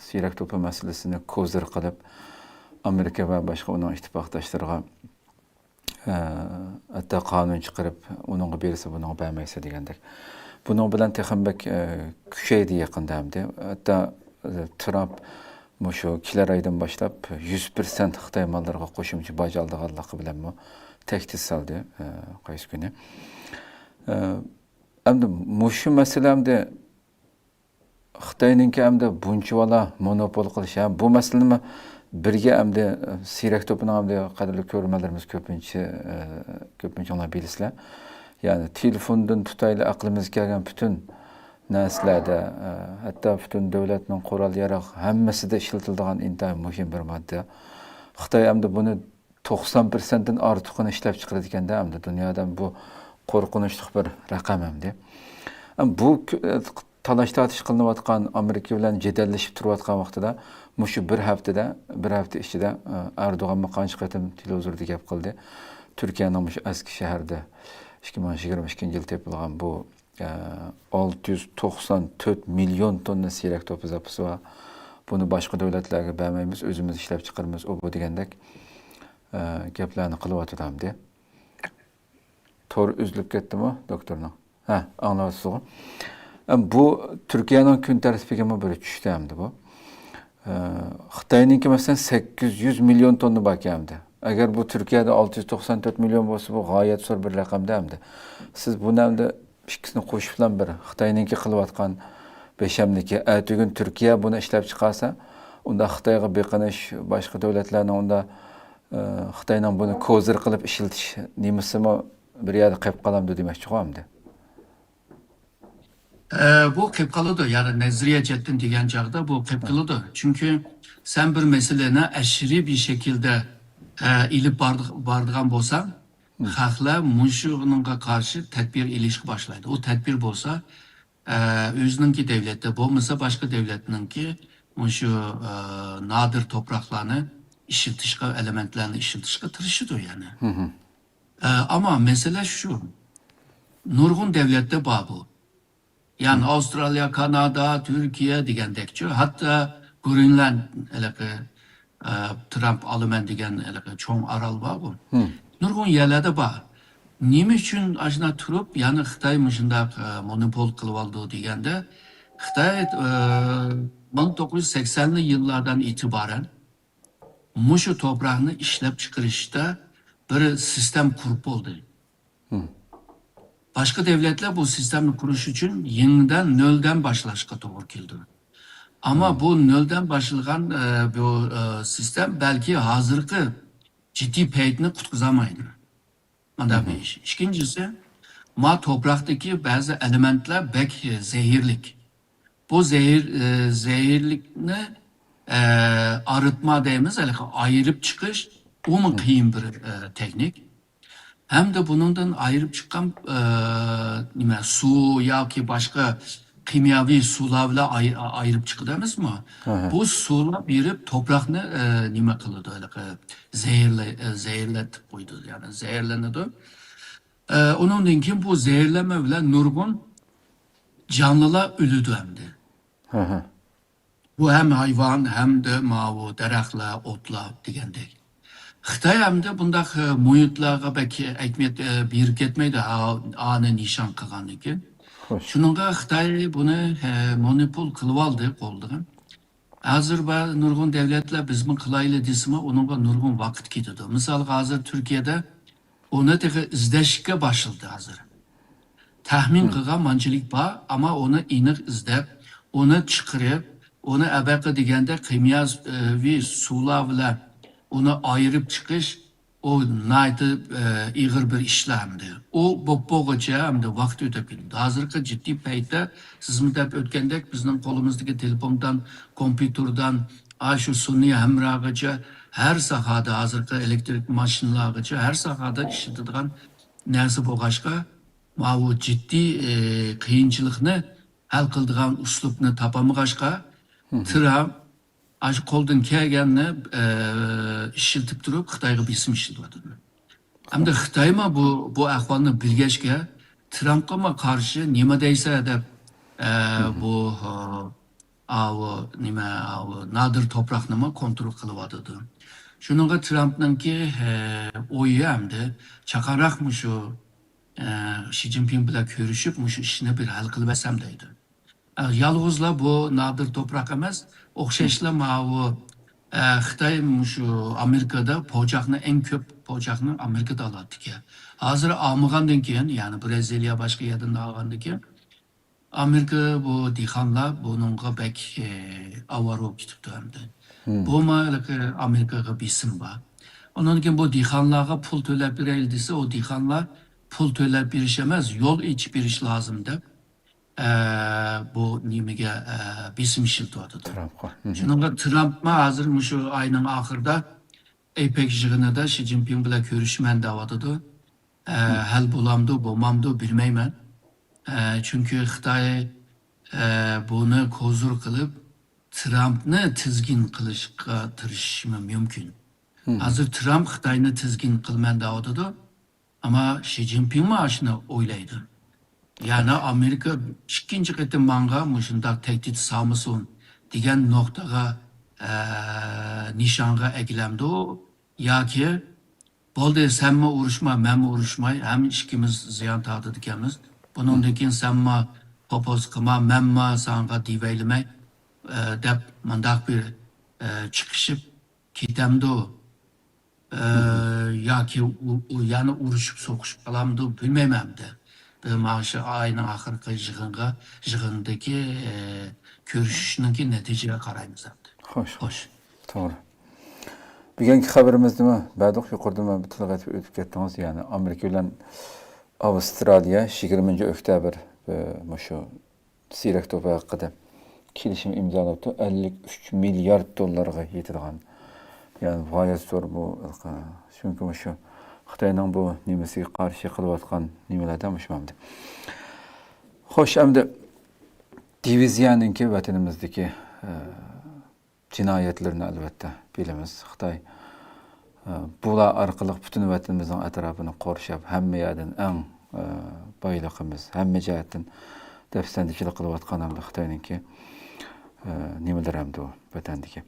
سىيرەك توپى مەسىلىسىنى كوزىر قىلىپ، ئامېرىكا ۋە باشقا ئۇنىڭ ئىتتىپاقداشلىرىغا ئە، ھەتتا قانۇن چىقىرىپ، ئۇنىڭغا بېرىسە، بۇنىڭغا بەرمەيسە دېگەندەك. بۇنىڭ بىلەن تېخىمۇ بەك، ئە، كۈچەيدى يېقىندا ئەمدى. ھەتتا، ئە، ترامپ مۇشۇ كېلەر ئايدىن باشلاپ يۈز پىرسەنت خىتاي ماللىرىغا قوشۇمچە باج ئالىدىغانلىقى بىلەنمۇ تەھدىت سالدى، ئە، قايسى كۈنى. ئە، ئەمدى مۇشۇ مەسىلە ئەمدى خىتاينىڭكى ئەمدى بۇنچىۋالا مونوپول قىلىش، ھە، بۇ مەسىلىنىمۇ بىرگە ئەمدى سىيرەك توپىنىڭ ئەمدى قەدىرلىك كۆرۈرمەنلىرىمىز كۆپىنچە، ئە، كۆپىنچىڭلار بىلىسىلەر. يەنى تېلېفوندىن تۇتايلى ئەقلىمىزگە كەلگەن پۈتۈن نەرسىلەردە، ئە، ھەتتا پۈتۈن دۆلەتنىڭ قورال ياراغ ھەممىسىدە ئىشلىتىلىدىغان ئىنتايىن مۇھىم بىر ماددا. خىتاي ئەمدى بۇنى توقسان پىرسەنتتىن ئارتۇقىنى ئىشلەپ چىقىرىدىكەندە، ئەمدى دۇنيادا بۇ قورقۇنچلۇق بىر رەقەم ئەمدى. بۇ كۆ-، تالاش تارتىش قىلىنىۋاتقان، ئامېرىكا بىلەن جېدەللىشىپ تۇرۇۋاتقان ۋاقتىدا، مۇشۇ بىر ھەپتىدە، بىر ھەپتە ئىچىدە، ئە، ئەردوغانمۇ قانچە قېتىم تېلېۋىزوردا گەپ قىلدى. تۈركىيەنىڭ مۇشۇ ئەسكى شەھىرىدە ئىككى مىڭ يىگىرمە ئىككىنچى يىل تېپىلغان بۇ، ئە، ئالتە يۈز توقسان تۆت مىليون توننا سىيرەك توپى زاپىسى بار. بۇنى باشقا دۆلەتلەرگە بەرمەيمىز، ئۆزىمىز ئىشلەپ چىقىرىمىز، ئۇ بۇ دېگەندەك، ئە، گەپلەرنى قىلىۋاتىدۇ ئەمدى. تور ئۈزۈلۈپ كەتتىمۇ دوكتورنىڭ؟ ھە، ئاڭلاۋاتىسىزغۇ؟ ئەم، بۇ تۈركىيەنىڭ كۈن تەرتىپىگىمۇ بىر چۈشتى ئەمدى بۇ. ئە، خىتاينىڭكى مەسىلەن سەككىز يۈز مىليون توننا باركەن ئەمدى. ئەگەر بۇ تۈركىيەدە ئالتە يۈز توقسان تۆت مىليون بولسا، بۇ غايەت زور بىر رەقەمدە ئەمدى. سىز بۇنى ئەمدى ئىككىسىنى قوشۇپلا بىر خىتاينىڭكى قىلىۋاتقان بەشەملىكى، ئەتىگۈن تۈركىيە بۇنى ئىشلەپ چىقارسا، ئۇندا خىتايغا بېقىنىش، باشقا دۆلەتلەرنىڭ ئۇندا، ئە، خىتاينىڭ بۇنى كوزىر قىلىپ ئىشلىتىش نېمىسىمۇ بىر يەردە قېلىپ قالامدۇ دېمەكچىغۇ ئەمدى. ئە، بۇ قېلىپ قالىدۇ، يەنى نەزەرىيە جەھەتتىن دېگەن چاغدا بۇ قېلىپ قالىدۇ. چۈنكى سەن بىر مەسىلىنى ئەشەددىي بىر شەكىلدە، ئە، ئېلىپ بار-، بارىدىغان بولساڭ، خەقلەر مۇشۇنىڭغا قارشى تەدبىر ئېلىشقا باشلايدۇ. ئۇ تەدبىر بولسا، ئە، ئۆزىنىڭكى دەۋلەتتە بولمىسا، باشقا دەۋلەتنىڭكى مۇشۇ، ئە، نادىر توپراقلارنى ئىشلىتىشقا، ئېلېمېنتلارنى ئىشلىتىشقا تىرىشىدۇ يەنى. ئە، ئەمما مەسىلە شۇ، نۇرغۇن دەۋلەتتە بار بۇ. يەنى ئاۋسترالىيە، كانادا، تۈركىيە دېگەندەكچۇ، ھەتتا گرېنلاند ھېلىقى، ئە، ترامپ ئالىمەن دېگەن ھېلىقى چوڭ ئارال بارغۇ. نۇرغۇن يەرلەردە بار. نېمە ئۈچۈن ئاشۇنداق تۇرۇپ، يەنى خىتاي مۇشۇنداق، ئە، مونوپول قىلىۋالىدۇ دېگەندە، خىتاي، ئە، مىڭ توققۇز يۈز سەكسەنلىك يىللاردىن ئېتىبارەن مۇشۇ توپراقنى ئىشلەپ چىقىرىشتا بىر سىستېم قۇرۇپ بولدى. باشقا دۆلەتلەر بۇ سىستېمنى قۇرۇش ئۈچۈن يېڭىدىن نۆلدىن باشلاشقا توغرا كېلىدۇ. ئەمما بۇ نۆلدىن باشلىغان، ئە، بۇ، ئە، سىستېم بەلكى ھازىرقى جىددىي پەيتنى قۇتقۇزالمايدۇ. مانداق بىر ئىش. ئىككىنچىسى، ما توپراقتىكى بەزى ئېلېمېنتلار بەك زەھەرلىك. بۇ زەھەر، ئە، زەھەرلىكنى، ئە، ئارىتما دەيمىز، ھېلىقى ئايرىپ چىقىش، ئۇمۇ قىيىن بىر، ئە، تېخنىك. ھەمدە بۇنىڭدىن ئايرىپ چىققان، ئە، نېمە، سۇ ياكى باشقا كىمياۋى سۇلار بىلەن ئاي-، ئايرىپ چىقىدۇ ئەمەسمۇ؟ بۇ سۇلار بېرىپ توپراقنى، ئە، نېمە قىلىدۇ، ھېلىقى زەھەرلە-، ئە، زەھەرلىتىپ قويىدۇ، يەنى زەھەرلىنىدۇ. ئە، ئۇنىڭدىن كېيىن بۇ زەھەرلەنمە بىلەن نۇرغۇن جانلىلار ئۆلىدۇ ئەمدى. بۇ ھەم ھايۋان، ھەمدە ماۋۇ دەرەخلەر، ئوتلار دېگەندەك. خىتاي ئەمدى بۇنداق، ئە، مۇھىتلارغا بەك ئەھمىيەت، ئە، بېرىپ كەتمەيدۇ، ئا-، ئانى نىشان قىلغاندىن كېيىن. شۇنىڭغا خىتاي بۇنى، ئە، مونوپول قىلىۋالدى قولىدىن. ھازىر بار نۇرغۇن دۆلەتلەر بىزمۇ قىلايلى دېسىمۇ، ئۇنىڭغا نۇرغۇن ۋاقىت كېتىدۇ. مىسالغا، ھازىر تۈركىيەدە ئۇنى تېخى ئىزدەشكە باشلىدى ھازىر. تەخمىن قىلغان مانچىلىك بار، ئەمما ئۇنى ئېنىق ئىزدەپ، ئۇنى چىقىرىپ، ئۇنى ئەبەقە دېگەندە كىمياۋى سۇلار بىلەن ئۇنى ئايرىپ چىقىش، ئۇ ناھايىتى، ئە، ئېغىر بىر ئىشلار ئەمدى. ئۇ بوپ بولغۇچە ئەمدى ۋاقىت ئۆتۈپ كېتىدۇ. ھازىرقى جىددىي پەيتتە سىزمۇ دەپ ئۆتكەندەك، بىزنىڭ قولىمىزدىكى تېلېفوندىن، كومپيۇتېردىن، ئاشۇ سۈنئىي ھەمراغىچە ھەر ساھەدە، ھازىرقى ئېلېكتىرىك ماشىنىلارغىچە ھەر ساھەدە ئىشلىتىدىغان نەرسە بولغاچقا، ماۋۇ جىددىي، ئى، قىيىنچىلىقنى ھەل قىلىدىغان ئۇسلۇبنى تاپالمىغاچقا، ترامپ ئاشۇ قولدىن كەلگەننى، ئى، ئىشلىتىپ تۇرۇپ، خىتايغا بېسىم ئىشلىتىۋاتىدۇ. ئەمدى خىتايمۇ بۇ، بۇ ئەھۋالنى بىلگەچكە، ترامپقىمۇ قارشى نېمە دەيسە دەپ، ئە، بۇ، ئاۋۇ نېمە، ئاۋۇ نادىر توپراقنىمۇ كونترول قىلىۋاتىدۇ. شۇنىڭغا ترامپنىڭكى، ئە، ئويى ئەمدى چاقانراق مۇشۇ، ئە، شى جىنپىڭ بىلەن كۆرۈشۈپ، مۇشۇ ئىشنى بىر ھەل قىلىۋەتسەم دەيدۇ. ئە، يالغۇزلا بۇ نادىر توپراق ئەمەس، ئوخشاشلا ماۋۇ، ئە، خىتاي مۇشۇ ئامېرىكىدا پوچاقنى، ئەڭ كۆپ پوچاقنى ئامېرىكىدا ئالاتتىكەن. ھازىر ئالمىغاندىن كېيىن، يەنى برازىلىيە باشقا يەردىن ئالغاندىن كېيىن، ئامېرىكا بۇ دېھقانلار بۇنىڭغا بەك، ئى، ئاۋارە بولۇپ كېتىپتۇ ئەمدى. بۇمۇ ھېلىقى ئامېرىكىغا بېسىم بار. ئۇنىڭدىن كېيىن بۇ دېھقانلارغا پۇل تۆلەپ بېرەيلى دېسە، ئۇ دېھقانلار پۇل تۆلەپ بېرىش ئەمەس، يول ئېچىپ بېرىش لازىم دەپ، ئە، بۇ نېمىگە، ئە، بېسىم ئىشلىتىۋاتىدۇ. ترامپقا. شۇنىڭغا ترامپمۇ ھازىر مۇشۇ ئاينىڭ ئاخىرىدا ئېپەك يىغىنىدا شى جىنپىڭ بىلەن كۆرۈشىمەن دەۋاتىدۇ. ئە، ھەل بولامدۇ، بولمامدۇ بىلمەيمەن. ئە، چۈنكى خىتاي، ئە، بۇنى كوزۇر قىلىپ، ترامپنى تىزگىن قىلىشقا تىرىشىشى مۇمكىن. ھازىر ترامپ خىتاينى تىزگىن قىلىمەن دەۋاتىدۇ. ئەمما شى جىنپىڭمۇ ئاشۇنى ئويلايدۇ. يەنى ئامېرىكا ئىككىنچى قېتىم ماڭا مۇشۇنداق تەھدىت سالمىسۇن دېگەن نۇقتىغا، ئە، نىشانغا ئەكىلەمدۇ ياكى بولدى، سەنمۇ ئۇرۇشما، مەنمۇ ئۇرۇشماي، ھەم ئىككىمىز زىيان تارتىدىكەنمىز. بۇنىڭدىن كېيىن سەنمۇ توپا قىلما، مەنمۇ ساڭا دېۋەيلىمەي، ئە، دەپ مۇنداق بىر، ئە، چىقىشىپ كېتەمدۇ؟ ئە، ياكى ئۇ، ئۇ يەنە ئۇرۇشۇپ سوقۇشۇپ قالامدۇ؟ بىلمەيمەن ئەمدى. بىز مانا شۇ ئاينىڭ ئاخىرقى يىغىنغا، يىغىندىكى، ئە، كۆرۈشۈشنىڭكى نەتىجىگە قارايمىز ئەمدى. خوش، خوش. توغرا. بۈگۈنكى خەۋىرىمىزدىمۇ بەردۇق، يۇقىرىدىمۇ بىر تىلغا ئېتىپ ئۆتۈپ كەتتىڭىز. يەنى ئامېرىكا بىلەن ئاۋسترالىيە يىگىرمىنچى ئۆكتەبىر، ئە، مۇشۇ سىيرەك توپى ھەققىدە كېلىشىم ئىمزالاپتۇ. ئەللىك ئۈچ مىليارد دوللارغا يېتىدىغان. يەنى غايەت زور بۇ، چۈنكى مۇشۇ خىتاينىڭ بۇ نېمىسىگە قارشى قىلىۋاتقان نېمىلەردە مۇشۇ ئەمدى. خوش، ئەمدى دىۋىزىيەنىڭكى ۋەتىنىمىزدىكى، ئە، جىنايەتلىرىنى ئەلۋەتتە بىلىمىز. خىتاي، ئە، بۇلار ئارقىلىق پۈتۈن ۋەتىنىمىزنىڭ ئەتراپىنى قورشاپ، ھەممە يەردىن ئەڭ، ئە، بايلىقىمىز، ھەممە جەھەتتىن دەپسەندىچىلىك قىلىۋاتقان ئەمدى خىتاينىڭكى، ئە، نېمىلىرى ئەمدى ئۇ ۋەتەندىكى.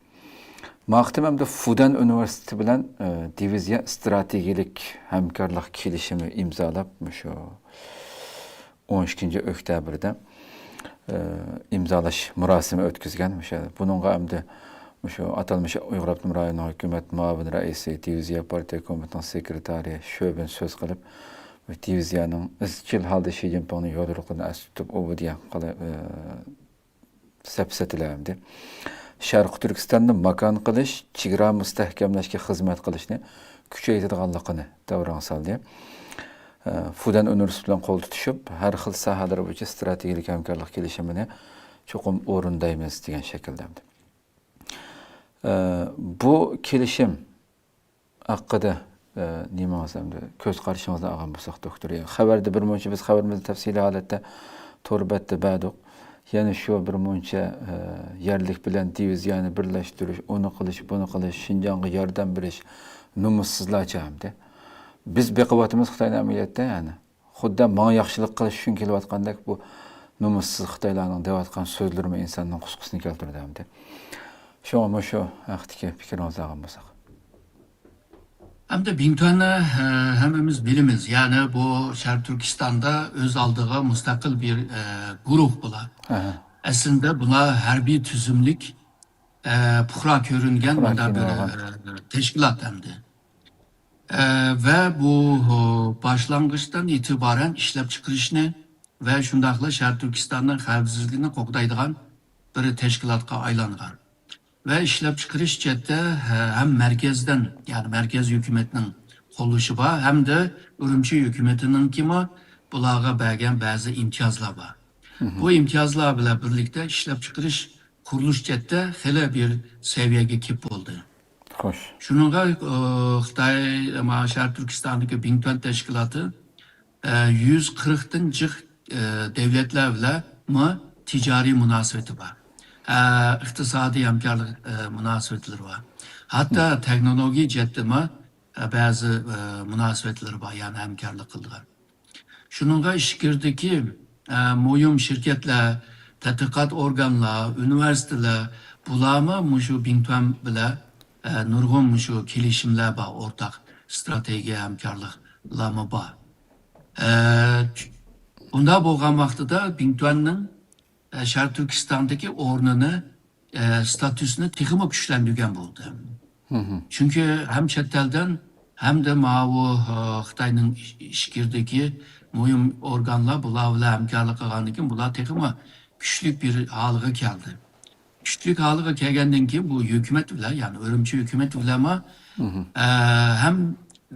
ماقىتىم ئەمدى فۇدەن ئۇنىۋېرسىتېتى بىلەن، ئە، دىۋىزىيە ئىستراتېگىيەلىك ھەمكارلىق كېلىشىمى ئىمزالاپ، مۇشۇ ئون ئىككىنچى ئۆكتەبىردە، ئە، ئىمزالاش مۇراسىمى ئۆتكۈزگەن. مۇشۇ، بۇنىڭغا ئەمدى مۇشۇ ئاتالمىش ئۇيغۇر ئاپتونوم رايونىنىڭ ھۆكۈمەت مۇئاۋىن رەئىسى، دىۋىزىيە پارتىيە كومىتېتىنىڭ سېكرېتارى شۆبىن سۆز قىلىپ، دىۋىزىيەنىڭ ئىزچىل ھالدا شى جىنپىڭنىڭ يوليورۇقلىرىنى ئەسلىتىپ، ئۇ بۇ دېگەن قىلىپ، ئە، سەپسەتىلەردى. شەرقىي تۈركىستاننى ماكان قىلىش، چېگرا مۇستەھكەملەشكە خىزمەت قىلىشنى كۈچەيتىدىغانلىقىنى دەۋراڭ سالدى. ئە، فۇدەن ئۇنىۋېرسىتېتى بىلەن قول تۇتۇشۇپ، ھەر خىل ساھەلەر بويىچە ئىستراتېگىيەلىك ھەمكارلىق كېلىشىمىنى چوقۇم ئورۇندايمىز دېگەن شەكىلدە. ئە، بۇ كېلىشىم ھەققىدە، ئە، نېمىڭىز ئەمدى كۆز قارىشىڭىزنى ئالغان بولساق، دوكتور، خەۋەردە بىر مۇنچە بىز خەۋىرىمىزنى تەپسىلىي ھالەتتە تور بەتتە بەردۇق. يەنە شۇ بىر مۇنچە، ئە، يەرلىك بىلەن دىۋىزىيەنى بىرلەشتۈرۈش، ئۇنى قىلىش، بۇنى قىلىش، شىنجاڭغا ياردەم بېرىش، نومۇسسىزلارچە ئەمدى. بىز بېقىۋاتىمىز خىتاينى ئەمەلىيەتتە، يەنى. خۇددى ماڭا ياخشىلىق قىلىش ئۈچۈن كېلىۋاتقاندەك، بۇ نومۇسسىز خىتايلارنىڭ دەۋاتقان سۆزلىرىمۇ ئىنساننىڭ قۇسقىسىنى كەلتۈرىدۇ ئەمدى. شۇڭا مۇشۇ ھەقتىكى پىكرىڭىزنى ئالغان بولساق. ئەمدى بىڭتۈەننى، ئە، ھەممىمىز بىلىمىز. يەنى بۇ شەرقىي تۈركىستاندا ئۆز ئالدىغا مۇستەقىل بىر، ئە، گۇرۇھ بۇلار. ئەسلىندە بۇلار ھەربىي تۈزۈملۈك، ئە، پۇقرا كۆرۈنگەن مۇنداق بىر، ئە، تەشكىلات ئەمدى. ئە، ۋە بۇ، ئۇ، باشلانغۇچتىن ئېتىبارەن ئىشلەپچىقىرىشنى ۋە شۇنداقلا شەرقىي تۈركىستاننىڭ خەۋپسىزلىكىنى قوغدايدىغان بىر تەشكىلاتقا ئايلانغان. ۋە ئىشلەپچىقىرىش جەھەتتە، ھە، ھەم مەركەزدىن، يەنى مەركەز ھۆكۈمەتنىڭ قوللىشى بار، ھەمدە ئۈرۈمچى ھۆكۈمىتىنىڭكىمۇ بۇلارغا بەرگەن بەزى ئىمتىيازلار بار. بۇ ئىمتىيازلار بىلەن بىرلىكتە ئىشلەپچىقىرىش قۇرۇلۇش جەھەتتە خېلى بىر سەۋىيەگە كېلىپ بولدى. خوش. شۇنىڭغا، ئۇ، خىتاي، ما، شەرقىي تۈركىستاندىكى بىڭتۈەن تەشكىلاتى، ئە، يۈز قىرىقتىن جىق، ئە، دۆلەتلەر بىلەنمۇ تىجارىي مۇناسىۋىتى بار. ئە، ئىقتىسادىي ھەمكارلىق، ئە، مۇناسىۋەتلىرى بار. ھەتتا تېخنولوگىيە جەھەتتىمۇ، ئە، بەزى، ئە، مۇناسىۋەتلىرى بار، يەنى ھەمكارلىق قىلىدىغان. شۇنىڭغا ئىچكىرىدىكى، ئە، مۇھىم شىركەتلەر، تەتقىقات ئورگانلار، ئۇنىۋېرسىتېتلار، بۇلارمۇ مۇشۇ بىڭتۈەن بىلەن، ئە، نۇرغۇن مۇشۇ كېلىشىملەر بار، ئورتاق ئىستراتېگىيە ھەمكارلىقلارمۇ بار. ئە، ئۇنداق بولغان ۋاقتىدا بىڭتۈەننىڭ، ئە، شەرقىي تۈركىستاندىكى ئورنىنى، ئە، ستاتۇسىنى تېخىمۇ كۈچلەندۈرگەن بولدى. چۈنكى ھەم چەت ئەلدىن، ھەمدە ماۋۇ، ئە، خىتاينىڭ ئىچ-، ئىچكىرىدىكى مۇھىم ئورگانلار بۇلار بىلەن ھەمكارلىق قىلغاندىن كېيىن بۇلار تېخىمۇ كۈچلۈك بىر ھالغا كەلدى. كۈچلۈك ھالغا كەلگەندىن كېيىن بۇ ھۆكۈمەت بىلەن، يەنى ئۈرۈمچى ھۆكۈمەت بىلەنمۇ، ئە، ھەم،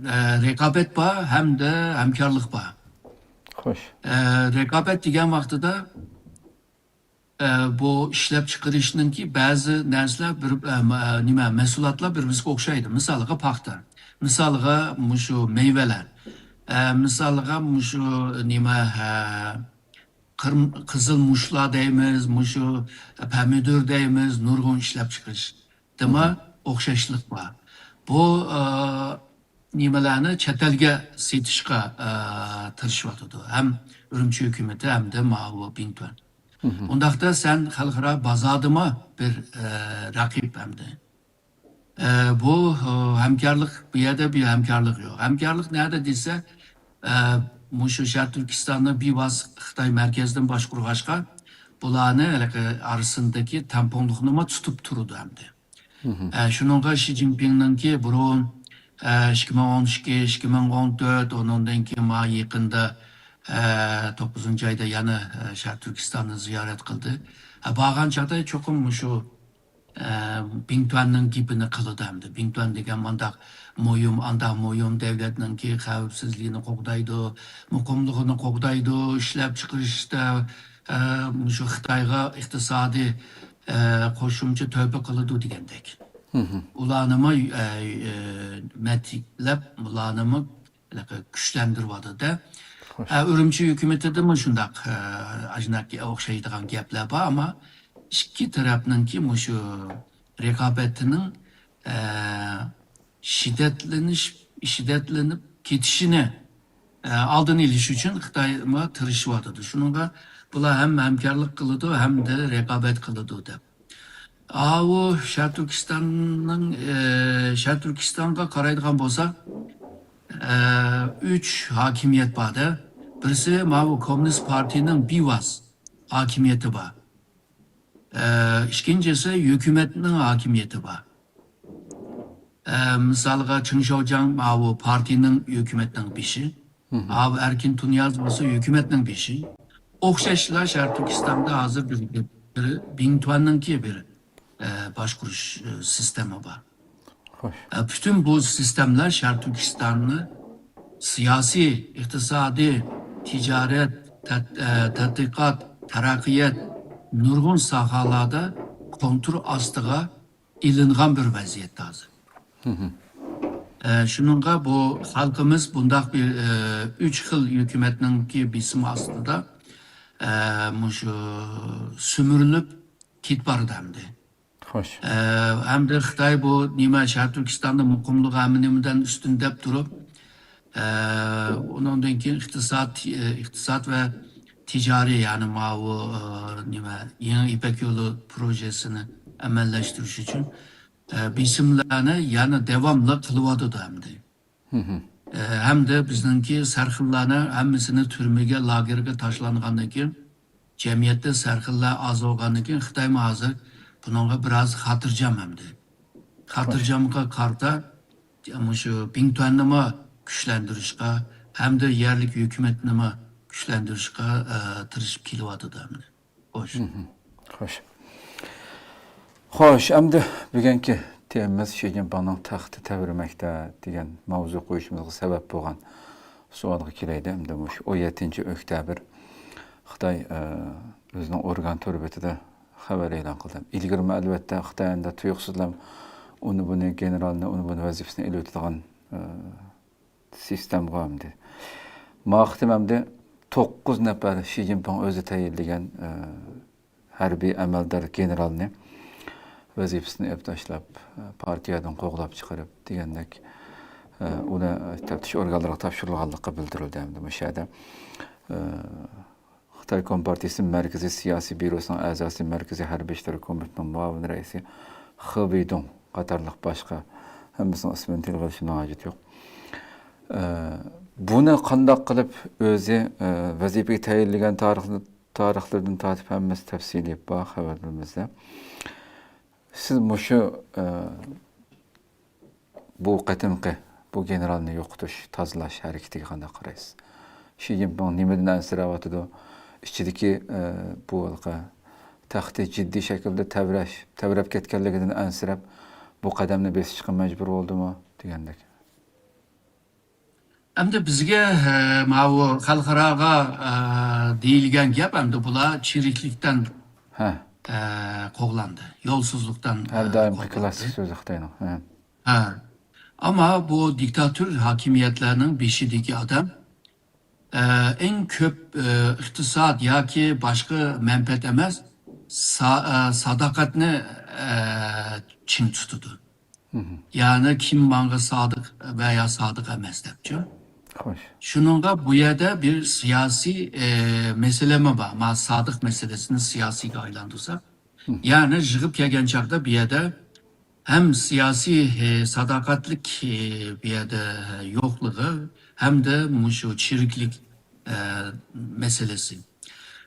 ئە، رىقابەت بار، ھەمدە ھەمكارلىق بار. خوش. ئە، رىقابەت دېگەن ۋاقتىدا، ئە، بۇ ئىشلەپچىقىرىشنىڭكى بەزى نەرسىلەر بىر، ئە، مە-، نېمە، مەھسۇلاتلار بىر-بىرسىگە ئوخشايدۇ. مىسالغا پاختا. مىسالغا مۇشۇ مېۋىلەر. ئە، مىسالغا مۇشۇ نېمە، ھە، قىرم-، قىزىل مۇشلار دەيمىز، مۇشۇ پەمىدۇر دەيمىز، نۇرغۇن ئىشلەپچىقىرىشتىمۇ ئوخشاشلىق بار. بۇ، ئە، نېمىلەرنى چەت ئەلگە سېتىشقا، ئە، تىرىشىۋاتىدۇ. ھەم ئۈرۈمچى ھۆكۈمىتى، ھەمدە ماۋۇ بىڭتۈەن. ئۇنداقتا سەن خەلقئارا بازاردىمۇ بىر، ئە، رەقىب ئەمدى. ئە، بۇ، ئە، ھەمكارلىق، بۇ يەردە بىر ھەمكارلىق يوق. ھەمكارلىق نەدە دېسە، ئە، مۇشۇ شەرقىي تۈركىستاننى بىۋاسىتە خىتاي مەركەزدىن باشقۇرغاچقا، بۇلارنى ھېلىقى ئارىسىندىكى تەڭپۇڭلۇقنىمۇ تۇتۇپ تۇرىدۇ ئەمدى. ئە، شۇنىڭغا شى جىنپىڭنىڭكى بۇرۇن، ئە، ئىككى مىڭ ئون ئىككى، ئىككى مىڭ ئون تۆت، ئۇنىڭدىن كېيىن ما يېقىندا، ئە، توققۇزىنچى ئايدا يەنە، ئە، شەرقىي تۈركىستاننى زىيارەت قىلدى. ئە، بارغان چاغدا چوقۇم مۇشۇ، ئە، بىڭتۈەننىڭ گېپىنى قىلىدۇ ئەمدى. بىڭتۈەن دېگەن مانداق مۇھىم، ئانداق مۇھىم دۆلەتنىڭكى خەۋپسىزلىكىنى قوغدايدۇ، مۇقىملىقىنى قوغدايدۇ، ئىشلەپچىقىرىشتا، ئە، مۇشۇ خىتايغا ئىقتىسادىي، ئە، قوشۇمچە تۆھپە قىلىدۇ دېگەندەك. ئۇلارنىمۇ، ئە، ئە، مەدھىيەلەپ، ئۇلارنىمۇ ھېلىقى كۈچلەندۈرۈۋاتىدۇ-دە. ئە، ئۈرۈمچى ھۆكۈمىتىدىمۇ شۇنداق، ئە، ئاشۇنداق ئوخشايدىغان گەپلەر بار، ئەمما ئىككى تەرەپنىڭكى مۇشۇ رىقابىتىنىڭ، ئە، شىددەتلىنىش، شىددەتلىنىپ كېتىشىنى، ئە، ئالدىنى ئېلىش ئۈچۈن خىتايمۇ تىرىشىۋاتىدۇ. شۇنىڭغا بۇلار ھەم ھەمكارلىق قىلىدۇ، ھەمدە رىقابەت قىلىدۇ دەپ. ئاۋۇ شەرقىي تۈركىستاننىڭ، ئە، شەرقىي تۈركىستانغا قارايدىغان بولساق، ئە، ئۈچ ھاكىمىيەت بار-دە. بىرسى ماۋۇ كوممۇنىست پارتىيىنىڭ بىۋاس ھاكىمىيىتى بار. ئە، ئىككىنچىسى ھۆكۈمەتنىڭ ھاكىمىيىتى بار. ئە، مىسالغا، چېڭ شياۋجياڭ ماۋۇ پارتىيىنىڭ ھۆكۈمەتنىڭ بېشى. ماۋۇ ئەركىن تۇنىياز بولسا ھۆكۈمەتنىڭ بېشى. ئوخشاشلا شەرقىي تۈركىستاندا ھازىر بىر، بىر بىڭتۈەننىڭكى بىر، ئە، باشقۇرۇش، ئە، سىستېما بار. خوش. ئە، پۈتۈن بۇ سىستېمىلار شەرقىي تۈركىستاننى سىياسىي، ئىقتىسادىي، تىجارەت، تەت-، ئە، تەتقىقات، تەرەققىيات، نۇرغۇن ساھەلەردە كونترول ئاستىغا ئېلىنغان بىر ۋەزىيەتتە ھازىر. ئە، شۇنىڭغا بۇ خەلقىمىز بۇنداق بىر، ئە، ئۈچ خىل ھۆكۈمەتنىڭكى بېسىمى ئاستىدا، ئە، مۇشۇ سۈمۈرۈلۈپ كېتىپ بارىدۇ ئەمدى. خوش. ئە، ئەمدى خىتاي بۇ نېمە، شەرقىي تۈركىستاندا مۇقىملىق ھەممە نېمىدىن ئۈستۈن دەپ تۇرۇپ، ئە، ئۇنىڭدىن كېيىن ئىقتىساد، ئە، ئىقتىساد ۋە تىجارىي، يەنى ماۋۇ، ئە، نېمە، يېڭى يىپەك يولى پروژېسىنى ئەمەلىيلەشتۈرۈش ئۈچۈن، ئە، بېسىملارنى يەنە داۋاملىق قىلىۋاتىدۇ ئەمدى. ئە، ھەمدە بىزنىڭكى سەرخىللارنى ھەممىسىنى تۈرمىگە، لاگېرغا تاشلانغاندىن كېيىن، جەمئىيەتتە سەرخىللار ئاز بولغاندىن كېيىن، خىتايمۇ ھازىر بۇنىڭغا بىراز خاتىرجەم ئەمدى. خاتىرجەمگە قارىتا، مۇشۇ بىڭتۈەننىمۇ كۈچلەندۈرۈشقا، ھەمدە يەرلىك ھۆكۈمەتنىمۇ كۈچلەندۈرۈشقا، ئە، تىرىشىپ كېلىۋاتىدۇ ئەمدى. خوش. خوش. خوش، ئەمدى بۈگۈنكى تېمىمىز شى جىنپىڭنىڭ تەختى تەۋرىمەكتە دېگەن ماۋزۇ قويۇشىمىزغا سەۋەب بولغان سوئالغا كېلەيلى. ئەمدى مۇشۇ ئون يەتتىنچى ئۆكتەبىر خىتاي، ئە، ئۆزىنىڭ ئورگان تور بېتىدە خەۋەر ئېلان قىلدى. ئىلگىرىمۇ ئەلۋەتتە خىتاي ئەمدى تۇيۇقسىزلا ئۇنى بۇنى گېنېرالنى، ئۇنى بۇنى ۋەزىپىسىنى ئېلىۋېتىدىغان، ئە، سىستېمىغا ئەمدى. ما قېتىم ئەمدى توققۇز نەپەر شى جىنپىڭ ئۆزى تەيىنلىگەن، ئە، ھەربىي ئەمەلدار گېنېرالنى ۋەزىپىسىدىن ئېلىپ تاشلاپ، ئە، پارتىيەدىن قوغلاپ چىقىرىپ دېگەندەك، ئە، ئۇنى تەپتىش ئورگانلىرىغا تاپشۇرۇلغانلىقى بىلدۈرۈلدى. ئەمدى مۇشۇ يەردە، ئە، خىتاي كومپارتىيىسى مەركىزىي سىياسىي بيۇروسىنىڭ ئەزاسى، مەركىزىي ھەربىي ئىشلار كومىتېتىنىڭ مۇئاۋىن رەئىسى خې بىدۇڭ قاتارلىق باشقا ھەممىسىنىڭ ئىسمىنى تىلغا ئېلىشنىڭ ھاجىتى يوق. ئە، بۇنى قانداق قىلىپ ئۆزى، ئە، ۋەزىپىگە تەيىنلىگەن تارىخ-، تارىخلىرىدىن تارتىپ ھەممىسى تەپسىلىي بار خەۋەرلىرىمىزدە. سىز مۇشۇ، ئە، بۇ قېتىمقى بۇ گېنېرالنى يوقىتىش، تازىلاش ھەرىكىتىگە قانداق قارايسىز؟ شى جىنپىڭ نېمىدىن ئەنسىرەۋاتىدۇ؟ ئىچىدىكى، ئە، بۇ ھېلىقى تەختى جىددىي شەكىلدە تەۋرەش، تەۋرەپ كەتكەنلىكىدىن ئەنسىرەپ، بۇ قەدەمنى بېسىشقا مەجبۇر بولدىمۇ؟ دېگەندەك. ئەمدى بىزگە، ئە، ماۋۇ خەلقئاراغا، ئە، دېيىلگەن گەپ، ئەمدى بۇلار چىرىكلىكتىن، ھە. ئە، قوغلاندى. يولسىزلىقتىن، ھەر ئە، دائىمقى قوغلاندى. كلاسسىك سۆز خىتاينىڭ. ھە. ھە. ئەمما بۇ دىكتاتور ھاكىمىيەتلەرنىڭ بېشىدىكى ئادەم، ئە، ئەڭ كۆپ، ئە، ئىقتىساد ياكى باشقا مەنپەئەت ئەمەس، سا-، ئە، ساداقەتنى، ئە، چىڭ تۇتىدۇ. يەنى كىم ماڭا سادىق ۋە يا سادىق ئەمەس دەپچۇ. خوش. شۇنىڭغا بۇ يەردە بىر سىياسىي، ئە، مەسىلىمۇ بار. ما سادىق مەسىلىسىنى سىياسىيگە ئايلاندۇرساق، يەنى يىغىپ كەلگەن چاغدا بۇ يەردە ھەم سىياسىي، ئە، ساداقەتلىك، ئە، بۇ يەردە يوقلۇقى ھەمدە مۇشۇ چىرىكلىك، ئە، مەسىلىسى.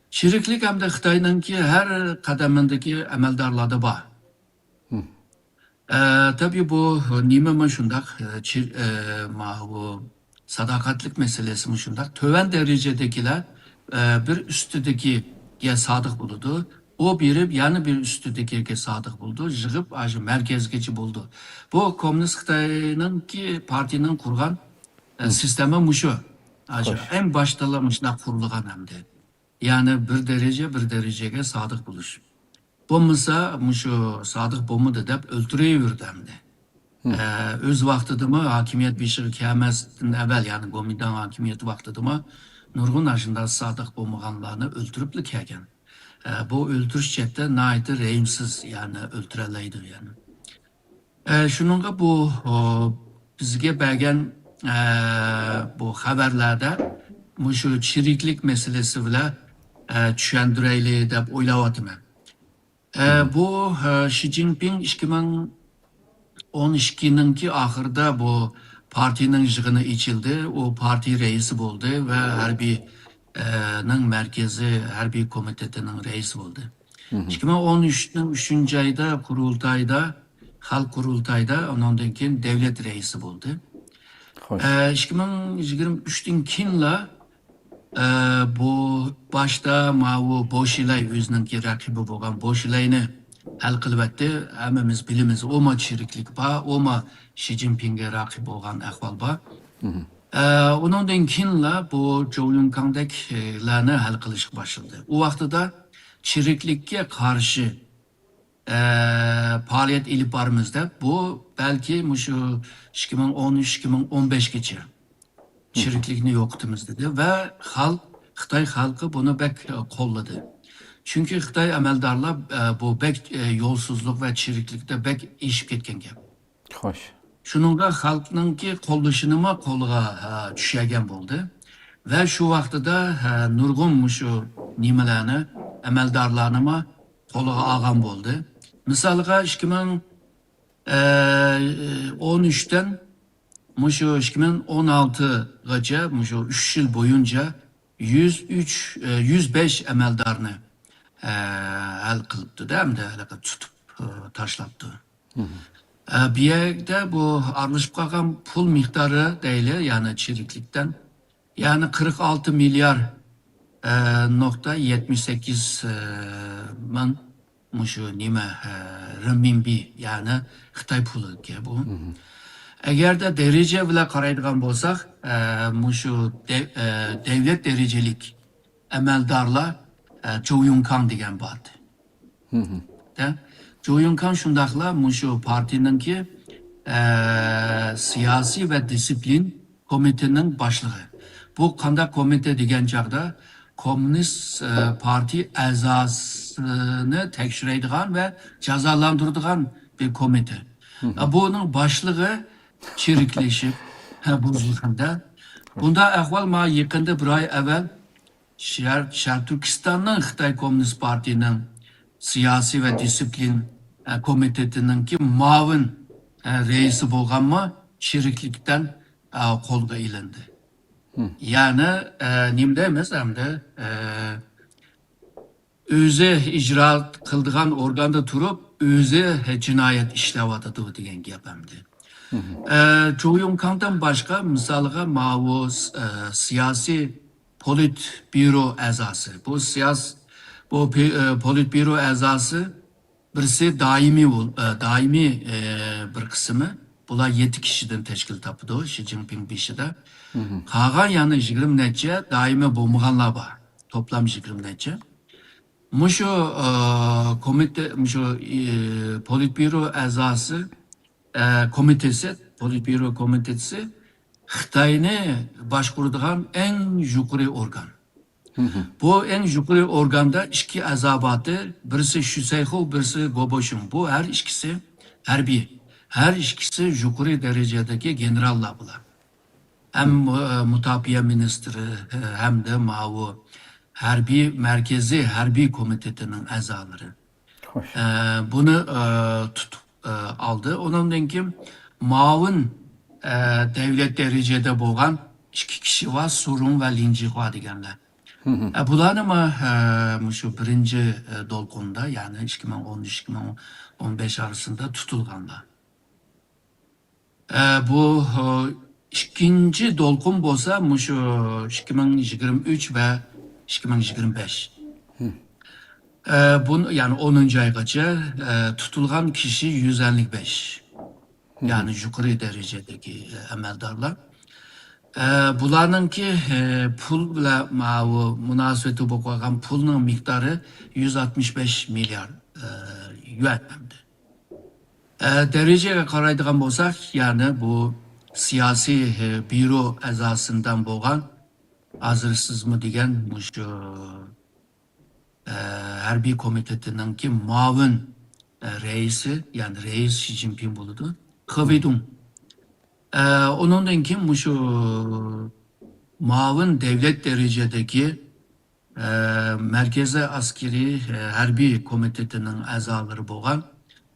چىرىكلىك ھەمدە خىتاينىڭكى ھەر قەدىمىدىكى ئەمەلدارلاردا بار. ئە، تەبىئىي بۇ نېمىمۇ شۇنداق، ئە، چىر-، ئە، ماۋۇ ساداقەتلىك مەسىلىسىمۇ شۇنداق. تۆۋەن دەرىجىدىكىلەر، ئە، بىر ئۈستىدىكىگە سادىق بولىدۇ. ئۇ بېرىپ يەنە بىر ئۈستىدىكىگە سادىق بولىدۇ. يىغىپ ئاشۇ مەركەزگىچە بولىدۇ. بۇ كوممۇنىست خىتاينىڭكى پارتىيىنىڭ قۇرغان، ئە، سىستېما مۇشۇ. ئاشۇ خوش. ئەڭ باشتىلا مۇشۇنداق قۇرۇلغان ئەمدى. يەنى بىر دەرىجە، بىر دەرىجىگە سادىق بولۇش. بولمىسا، مۇشۇ سادىق بولمىدى دەپ ئۆلتۈرۈۋېرىدۇ ئەمدى. ئە، ئۆز ۋاقتىدىمۇ ھاكىمىيەت بېشىغا كەلمەستىن ئەۋەل، يەنى گومىنداڭ ھاكىمىيەت ۋاقتىدىمۇ نۇرغۇن ئاشۇنداق سادىق بولمىغانلارنى ئۆلتۈرۈپلا كەلگەن. ئە، بۇ ئۆلتۈرۈش جەھەتتە ناھايىتى رەھىمسىز، يەنى ئۆلتۈرەلەيدۇ، يەنى. ئە، شۇنىڭغا بۇ، ئو، بىزگە بەرگەن ئە، بۇ خەۋەرلەردە مۇشۇ چىرىكلىك مەسىلىسى بىلەن، ئە، چۈشەندۈرەيلى دەپ ئويلاۋاتىمەن. ئە، بۇ، ئە، شى جىنپىڭ ئىككى مىڭ ئون ئىككىنىڭكى ئاخىرىدا بۇ پارتىيىنىڭ يىغىنى ئېچىلدى. ئۇ پارتىيە رەئىسى بولدى ۋە ھەربىي، ئە، نىڭ مەركىزىي ھەربىي كومىتېتىنىڭ رەئىسى بولدى. ئىككى مىڭ ئون ئۈچنىڭ ئۈچىنچى ئايدا قۇرۇلتايدا، خەلق قۇرۇلتايدا، ئۇنىڭدىن كېيىن دەۋلەت رەئىسى بولدى. ئە، ئىككى مىڭ يىگىرمە ئۈچتىن كېيىنلا، ئە، بۇ باشتا ماۋۇ بوشىلاي ئۆزىنىڭكى رەقىبى بولغان بوشىلاينى ھەل قىلىۋەتتى. ھەممىمىز بىلىمىز، ئۇمۇ چىرىكلىك بار، ئۇمۇ شى جىنپىڭگە رەقىب بولغان ئەھۋال بار. ئە، ئۇنىڭدىن كېيىنلا بۇ جوۋ يۇڭكاڭدەكلەرنى ھەل قىلىشقا باشلىدى. ئۇ ۋاقتىدا چىرىكلىككە قارشى، ئە، پائالىيەت ئېلىپ بارىمىز دەپ، بۇ بەلكى مۇشۇ ئىككى مىڭ ئون ئۈچ، ئىككى مىڭ ئون بەشكىچە چىرىكلىكنى يوقىتىمىز دېدى ۋە خەلق، خىتاي خەلقى بۇنى بەك، ئە، قوللىدى. چۈنكى خىتاي ئەمەلدارلار، ئە، بۇ بەك، ئە، يولسىزلىق ۋە چىرىكلىكتە بەك ئېشىپ كەتكەن گەپ. خوش. شۇنىڭغا خەلقنىڭكى قوللىشىنىمۇ قولىغا، ھە، چۈشەگەن بولدى. ۋە شۇ ۋاقتىدا، ھە، نۇرغۇن مۇشۇ نېمىلەرنى، ئەمەلدارلارنىمۇ قولىغا ئالغان بولدى. مىسالغا، ئىككى مىڭ ئون ئۈچتىن مۇشۇ ئىككى مىڭ ئون ئالتىغىچە، مۇشۇ ئۈچ يىل بويىچە يۈز ئۈچ، ئە، يۈز بەش ئەمەلدارنى، ئە، ھەل قىلىپتۇ-دە، ئەمدى ھېلىقى تۇتۇپ، ئە، تاشلاپتۇ. ئە، بۇ يەردە بۇ ئارىلىشىپ قالغان پۇل مىقدارى دەيلى، يەنى چىرىكلىكتىن، يەنى قىرىق ئالتە مىليار، ئە، نۇقتا يەتمىش سەككىز، ئە، مىڭ مۇشۇ نېمە، ئە، رېنمىنبى، يەنى خىتاي پۇلىكەن بۇ. ئەگەردە دەرىجە بىلەن قارايدىغان بولساق، ئە، مۇشۇ دەۋ-، ئە، دەۋلەت دەرىجىلىك ئەمەلدارلار، ئە، جوۋ يۇڭكاڭ دېگەن بار ئىدى. دە، جوۋ يۇڭكاڭ شۇنداقلا مۇشۇ پارتىيىنىڭكى، ئە، سىياسىي ۋە دىسسىپلىن كومىتېتىنىڭ باشلىقى. بۇ قانداق كومىتېت دېگەن چاغدا، كوممۇنىست، ئە، پارتىيە ئەزاسىنى تەكشۈرەيدىغان ۋە جازالاندۇرىدىغان بىر كومىتېت. ئە، بۇنىڭ باشلىقى چىرىكلىشىپ، ھە، بۇزۇلغاندا. بۇنداق ئەھۋال ماڭا يېقىندا بىر ئاي ئەۋۋەل شەرق، شەرقىي تۈركىستاننىڭ خىتاي كوممۇنىست پارتىيىنىڭ سىياسىي ۋە دىسسىپلىن، ئە، كومىتېتىنىڭكى مۇئاۋىن، ئە، رەئىسى بولغانمۇ چىرىكلىكتىن، ئە، قولغا ئېلىندى. يەنى، ئە، نېمە دەيمىز ئەمدى، ئە، ئۆزى ئىجرا قىلىدىغان ئورگاندا تۇرۇپ، ئۆزى جىنايەت ئىشلەۋاتىدۇ دېگەن گەپ ئەمدى. ئە، جوۋ يۇڭكاڭدىن باشقا، مىسالغا، ماۋۇ، ئە، سىياسىي پولىت بيۇرو ئەزاسى. بۇ سىياس-، بۇ پې-، ئە، پولىت بيۇرو ئەزاسى بىرسى دائىمىي بول-، ئە، دائىمىي، ئە، بىر قىسمى. بۇلار يەتتە كىشىدىن تەشكىل تاپىدۇ شى جىنپىڭ بېشىدا. قالغان يەنە يىگىرمە نەچچە دائىمىي بولمىغانلار بار. توپلام يىگىرمە نەچچە. مۇشۇ، ئە، كومىتېت، مۇشۇ، ئى، پولىتبيۇرو ئەزاسى، ئە، كومىتېتى، پولىتبيۇرو كومىتېتى خىتاينى باشقۇرىدىغان ئەڭ يۇقىرى ئورگان. بۇ ئەڭ يۇقىرى ئورگاندا ئىككى ئەزا بارتى، بىرسى شۈسەيخۇ، بىرسى گوبوشۇڭ. بۇ ھەر ئىككىسى ھەربىي، ھەر ئىككىسى يۇقىرى دەرىجىدىكى گېنېراللار بۇلار. ھەم، ئە، مۇداپىئە مىنىستىرى، ئە، ھەمدە ماۋۇ ھەربىي، مەركىزىي ھەربىي كومىتېتىنىڭ ئەزالىرى. خوش. ئە، بۇنى، ئە، تۇتۇپ، ئە، ئالدى. ئۇنىڭدىن كېيىن مۇئاۋىن، ئە، دەۋلەت دەرىجىدە بولغان ئىككى كىشى بار، سۇرۇڭ ۋە لىنجىخۇا دېگەنلەر. ئە، بۇلارنىمۇ، ئە، مۇشۇ بىرىنچى، ئە، دولقۇندا، يەنى ئىككى مىڭ ئون ئۈچ، ئىككى مىڭ ئون بەش ئارىسىدا تۇتۇلغانلار. ئە، بۇ، ئە، ئىككىنچى دولقۇن بولسا مۇشۇ ئىككى مىڭ يىگىرمە ئۈچ ۋە ئىككى مىڭ يىگىرمە بەش. ئە، بۇ، يەنى ئونىنچى ئايغىچە، ئە، تۇتۇلغان كىشى يۈز ئەللىك بەش. يەنى يۇقىرى دەرىجىدىكى، ئە، ئەمەلدارلار. ئە، بۇلارنىڭكى، ئە، پۇل بىلەن ماۋۇ مۇناسىۋىتى بولۇپ قالغان پۇلنىڭ مىقدارى يۈز ئاتمىش بەش مىليارد، ئە، يۈەن ئەمدى. ئە، دەرىجىگە قارايدىغان بولساق، يەنى بۇ سىياسىي، ئە، بيۇرو ئەزاسىندىن بولغان، ھازىر سىزمۇ دېگەن مۇشۇ، ئە، ھەربىي كومىتېتىنىڭكى مۇئاۋىن، ئە، رەئىسى، يەنى رەئىس شى جىنپىڭ بولىدۇ. خېۋېيدۇڭ. ئە، ئۇنىڭدىن كېيىن مۇشۇ مۇئاۋىن دەۋلەت دەرىجىدىكى، ئە، مەركىزىي ئەسكىرىي، ئە، ھەربىي كومىتېتىنىڭ ئەزالىرى بولغان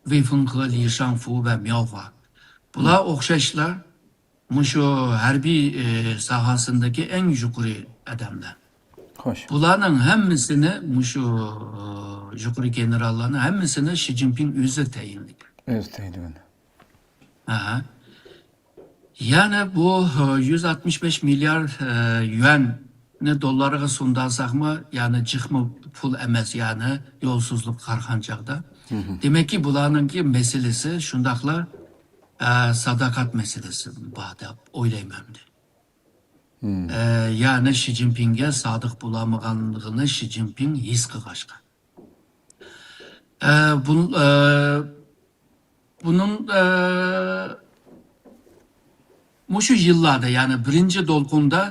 ۋېي فېڭخې، لى شاڭفۇ ۋە مياۋ خۇا. بۇلار ئوخشاشلا مۇشۇ ھەربىي، ئە، ساھەسىندىكى ئەڭ يۇقىرى ئادەملەر. خوش. بۇلارنىڭ ھەممىسىنى، مۇشۇ، ئە، يۇقىرى گېنېراللارنىڭ ھەممىسىنى شى جىنپىڭ ئۆزى تەيىنلىگەن. ئۆزى تەيىنلىگەن. ئەھە. يەنى بۇ، ئە، يۈز ئاتمىش بەش مىليار، ئە، يۈەننى دوللارغا سۇندۇرساقمۇ، يەنى جىقمۇ پۇل ئەمەس، يەنى يولسىزلىققا قارىغان چاغدا. دېمەككى، بۇلارنىڭكى مەسىلىسى شۇنداقلا، ئە، ساداقەت مەسىلىسى بار دەپ ئويلايمەن. ئە، يەنى شى جىنپىڭگە سادىق بولالمىغانلىقىنى شى جىنپىڭ ھېس قىلغاچقا. ئە، بۇ، ئە، بۇنىڭ، ئە، مۇشۇ يىللاردا، يەنى بىرىنچى دولقۇندا،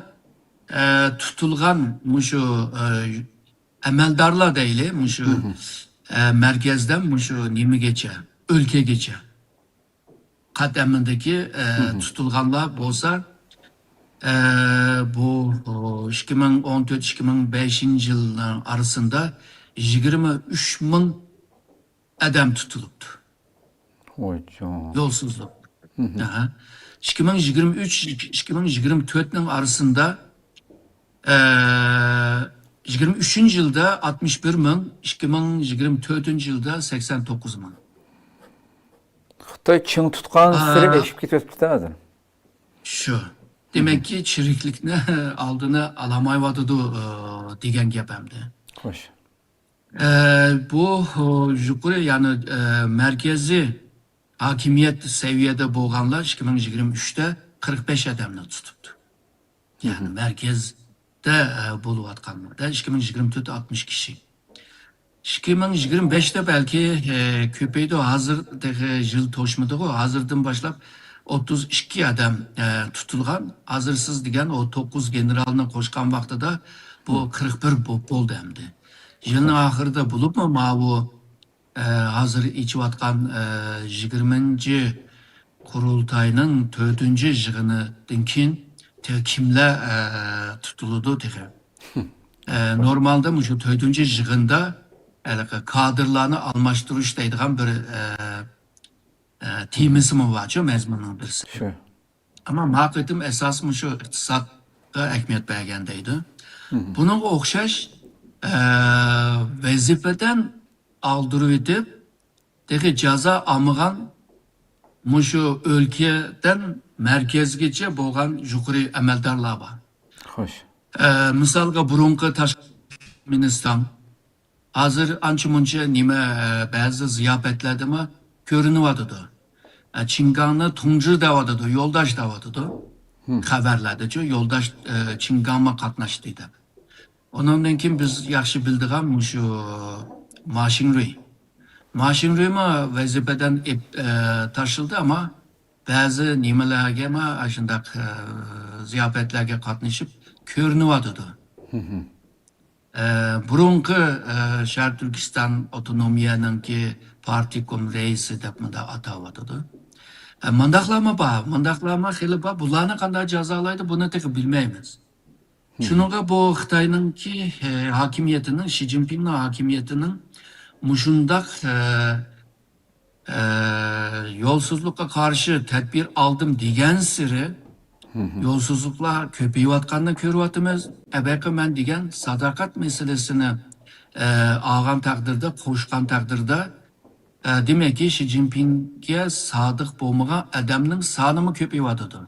ئە، تۇتۇلغان مۇشۇ، ئە، ئەمەلدارلار دەيلى، مۇشۇ، ئە، مەركەزدىن مۇشۇ نېمىگىچە، ئۆلكىگىچە. قەتئەمىندىكى، ئە، تۇتۇلغانلار بولسا، ئە، بۇ، ئىككى مىڭ ئون تۆت، ئىككى مىڭ بەشىنچى يىلنىڭ ئارىسىدا يىگىرمە ئۈچ مىڭ ئادەم تۇتۇلۇپتۇ. ۋايجان. يولسىزلىق. ئەھە. ئىككى مىڭ يىگىرمە ئۈچ، ئىككى مىڭ يىگىرمە تۆتنىڭ ئارىسىدا، ئە، يىگىرمە ئۈچىنچى يىلدا ئاتمىش بىر مىڭ، ئىككى مىڭ يىگىرمە تۆتىنچى يىلدا سەكسەن توققۇز مىڭ. خىتاي چىڭ تۇتقان سېرى ئېشىپ كېتىۋاتىپتۇ ھازىر. شۇ. دېمەككى، چىرىكلىكنى ئالدىنى ئالالمايۋاتىدۇ، ئە، دېگەن گەپ ئەمدى. خوش. ئە، بۇ، ئە، يۇقىرى، يەنى، ئە، مەركىزىي ھاكىمىيەت سەۋىيەدە بولغانلار ئىككى مىڭ يىگىرمە ئۈچتە قىرىق بەش ئادەمنى تۇتۇپتۇ. يەنى مەركەزدە، ئە، بولۇۋاتقانلار ئىككى مىڭ يىگىرمە تۆت ئاتمىش كىشى. ئىككى مىڭ يىگىرمە بەشتە بەلكى، ئە، كۆپەيدۇ. ھازىر تېخى يىل توشمىدىغۇ. ھازىردىن باشلاپ ئوتتۇز ئىككى ئادەم، ئە، تۇتۇلغان. ھازىر سىز دېگەن ئۇ توققۇز گېنېرالنى قوشقان ۋاقتىدا بۇ قىرىق بىر بولۇپ بولدى ئەمدى. يىلنىڭ ئاخىرىدا بولۇپمۇ ماۋۇ، ئە، ھازىر ئېچىۋاتقان، ئە، يىگىرمىنچى قۇرۇلتاينىڭ تۆتىنچى يىغىنىدىن كېيىن تېخى كىملەر، ئە، تۇتۇلىدۇ تېخى؟ ئە، نورمالدا مۇشۇ تۆتىنچى يىغىندا ھېلىقى كادىرلارنى ئالماشتۇرۇش دەيدىغان بىر، ئە، ئە، تېمىسىمۇ بارچۇ، مەزمۇننىڭ بىرسى. شۇ. ئەمما ما قېتىم ئاساس مۇشۇ ئىقتىسادقا ئەھمىيەت بەرگەن دەيدۇ. بۇنىڭغا ئوخشاش، ئە، ۋەزىپىدىن ئالدۇرۇۋېتىپ، تېخى جازا ئالمىغان مۇشۇ ئۆلكىدىن مەركەزگىچە بولغان يۇقىرى ئەمەلدارلار بار. خوش. ئە، مىسالغا، بۇرۇنقى تاشقى مىنىستىر، ھازىر ئانچە-مۇنچە نېمە، ئە، بەزى زىياپەتلەردىمۇ كۆرۈنۈۋاتىدۇ. ئە، چىڭگاڭنى تۇڭجى دەۋاتىدۇ، يولداش دەۋاتىدۇ. خەۋەرلەردىچۇ، يولداش، ئە، چىڭگاڭمۇ قاتناشتى دەپ. ئۇنىڭدىن كېيىن بىز ياخشى بىلىدىغان مۇشۇ ما شىڭرۇي. ما شىڭرۇيمۇ ۋەزىپىدىن ئېپ-، ئە، تاشلىدى، ئەمما بەزى نېمىلەرگىمۇ ئاشۇنداق، ئە، زىياپەتلەرگە قاتنىشىپ كۆرۈنۈۋاتىدۇ. ئە، بۇرۇنقى، ئە، شەرقىي تۈركىستان ئاپتونومىيەنىڭكى پارتكوم رەئىسى دەپ مۇنداق ئاتاۋاتىدۇ. ئە، مۇنداقلارمۇ بار، مۇنداقلارمۇ خېلى بار. بۇلارنى قانداق جازالايدۇ، بۇنى تېخى بىلمەيمىز. شۇنىڭغا بۇ خىتاينىڭكى، ئە، ھاكىمىيىتىنىڭ، شى جىنپىڭنىڭ ھاكىمىيىتىنىڭ مۇشۇنداق، ئە، ئە، يولسىزلىققا قارشى تەدبىر ئالدىم دېگەنسېرى يولسىزلىقلار كۆپىيىۋاتقاننى كۆرۈۋاتىمىز. ئەبەقى مەن دېگەن ساداقەت مەسىلىسىنى، ئە، ئالغان تەقدىردە، قوشقان تەقدىردە، ئە، دېمەككى، شى جىنپىڭگە سادىق بولمىغان ئادەمنىڭ سانىمۇ كۆپىيىۋاتىدۇ.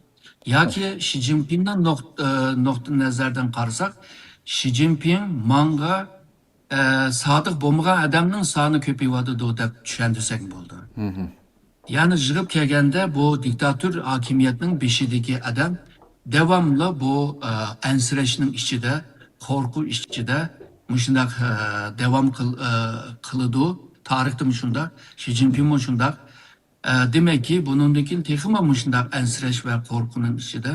ياكى شى جىنپىڭنىڭ نۇق-، ئە، نۇقتىئى نەزەردىن قارىساق، شى جىنپىڭ ماڭغا، ئە، سادىق بولمىغان ئادەمنىڭ سانى كۆپىيىۋاتىدۇ دەپ چۈشەندۈرسەك بولىدۇ. يەنى يىغىپ كەلگەندە، بۇ دىكتاتور ھاكىمىيەتنىڭ بېشىدىكى ئادەم داۋاملىق بۇ، ئە، ئەنسىرەشنىڭ ئىچىدە، قورقۇش ئىچىدە مۇشۇنداق، ئە، داۋام قىل-، ئە، قىلىدۇ. تارىختىمۇ شۇنداق، شى جىنپىڭمۇ شۇنداق. ئە، دېمەككى، بۇنىڭدىن كېيىن تېخىمۇ مۇشۇنداق ئەنسىرەش ۋە قورقۇنىڭ ئىچىدە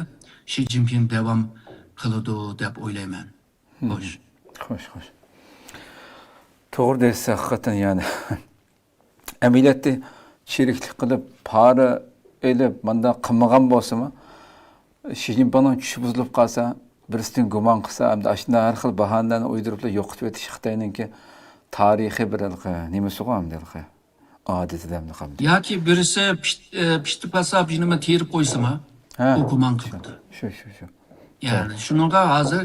شى جىنپىڭ داۋام قىلىدۇ دەپ ئويلايمەن. خوش. خوش، خوش. توغرا دەيسىز، ھەقىقەتەن، يەنى ئەمەلىيەتتە چىرىكلىك قىلىپ، پارە ئېلىپ، مانداق قىلمىغان بولسىمۇ، شى جىنپىڭنىڭ چۈشى بۇزۇلۇپ قالسا، بىرسىدىن گۇمان قىلسا، ھەمدە ئاشۇنداق ھەر خىل باھانىلەرنى ئويدۇرۇپلا يوقىتىۋېتىش خىتاينىڭكى تارىخىي بىر ھېلىقى نېمىسىغۇ، ھەمدە ھېلىقى ئادىتىدە ھەمدە قالدى. ياكى بىرسى پىشت-، ئە، پىشتىپ قالسا، بىرنېمە تېرىپ قويسىمۇ، ھە، ئۇ گۇمان شۇ، قىلىدۇ. شۇ، شۇ، شۇ. يەنى شۇنىڭغا ھازىر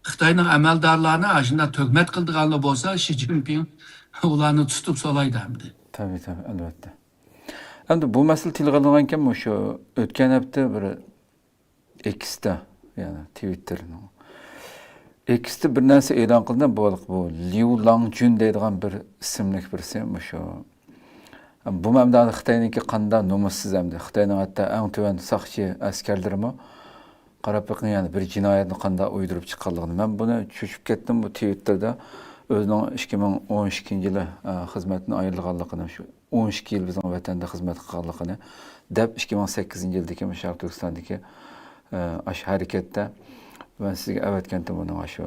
خىتاينىڭ ئەمەلدارلارنى ئاشۇنداق تۆھمەت قىلىدىغانلار بولسا، شى جىنپىڭ ئۇلارنى تۇتۇپ سولايدۇ ئەمدى. تەبىئىي، تەبىئىي، ئەلۋەتتە. ئەمدى بۇ مەسىلە تىلغا ئېلىنغانكەن، مۇشۇ ئۆتكەن ھەپتە بىر ئېكستا، يەنى تىۋىتتېرنىڭ ئېكستا بىر نەرسە ئېلان قىلدى. بۇ، بۇ ليۇ لاڭجۈن دەيدىغان بىر ئىسىملىك بىرسى مۇشۇ. بۇ مەنبەدە خىتاينىڭكى قانداق نومۇسسىز ئەمدى. خىتاينىڭ ھەتتا ئەڭ تۆۋەن ساقچى ئەسكەرلىرىمۇ قاراپ بېقىڭ، يەنە بىر جىنايەتنى قانداق ئويدۇرۇپ چىققانلىقىنى. مەن بۇنى چۆچۈپ كەتتىم، بۇ تىۋىتتېردا ئۆزىنىڭ ئىككى مىڭ ئون ئىككىنچى يىلى، ئە، خىزمەتتىن ئايرىلغانلىقىنى، شۇ ئون ئىككى يىل بىزنىڭ ۋەتەندە خىزمەت قىلغانلىقىنى دەپ، ئىككى مىڭ سەككىزىنچى يىلدىكى مۇشۇ شەرقىي تۈركىستاندىكى، ئە، ئاشۇ ھەرىكەتتە مەن سىزگە ئەۋەتكەنتىم بۇنىڭ ئاشۇ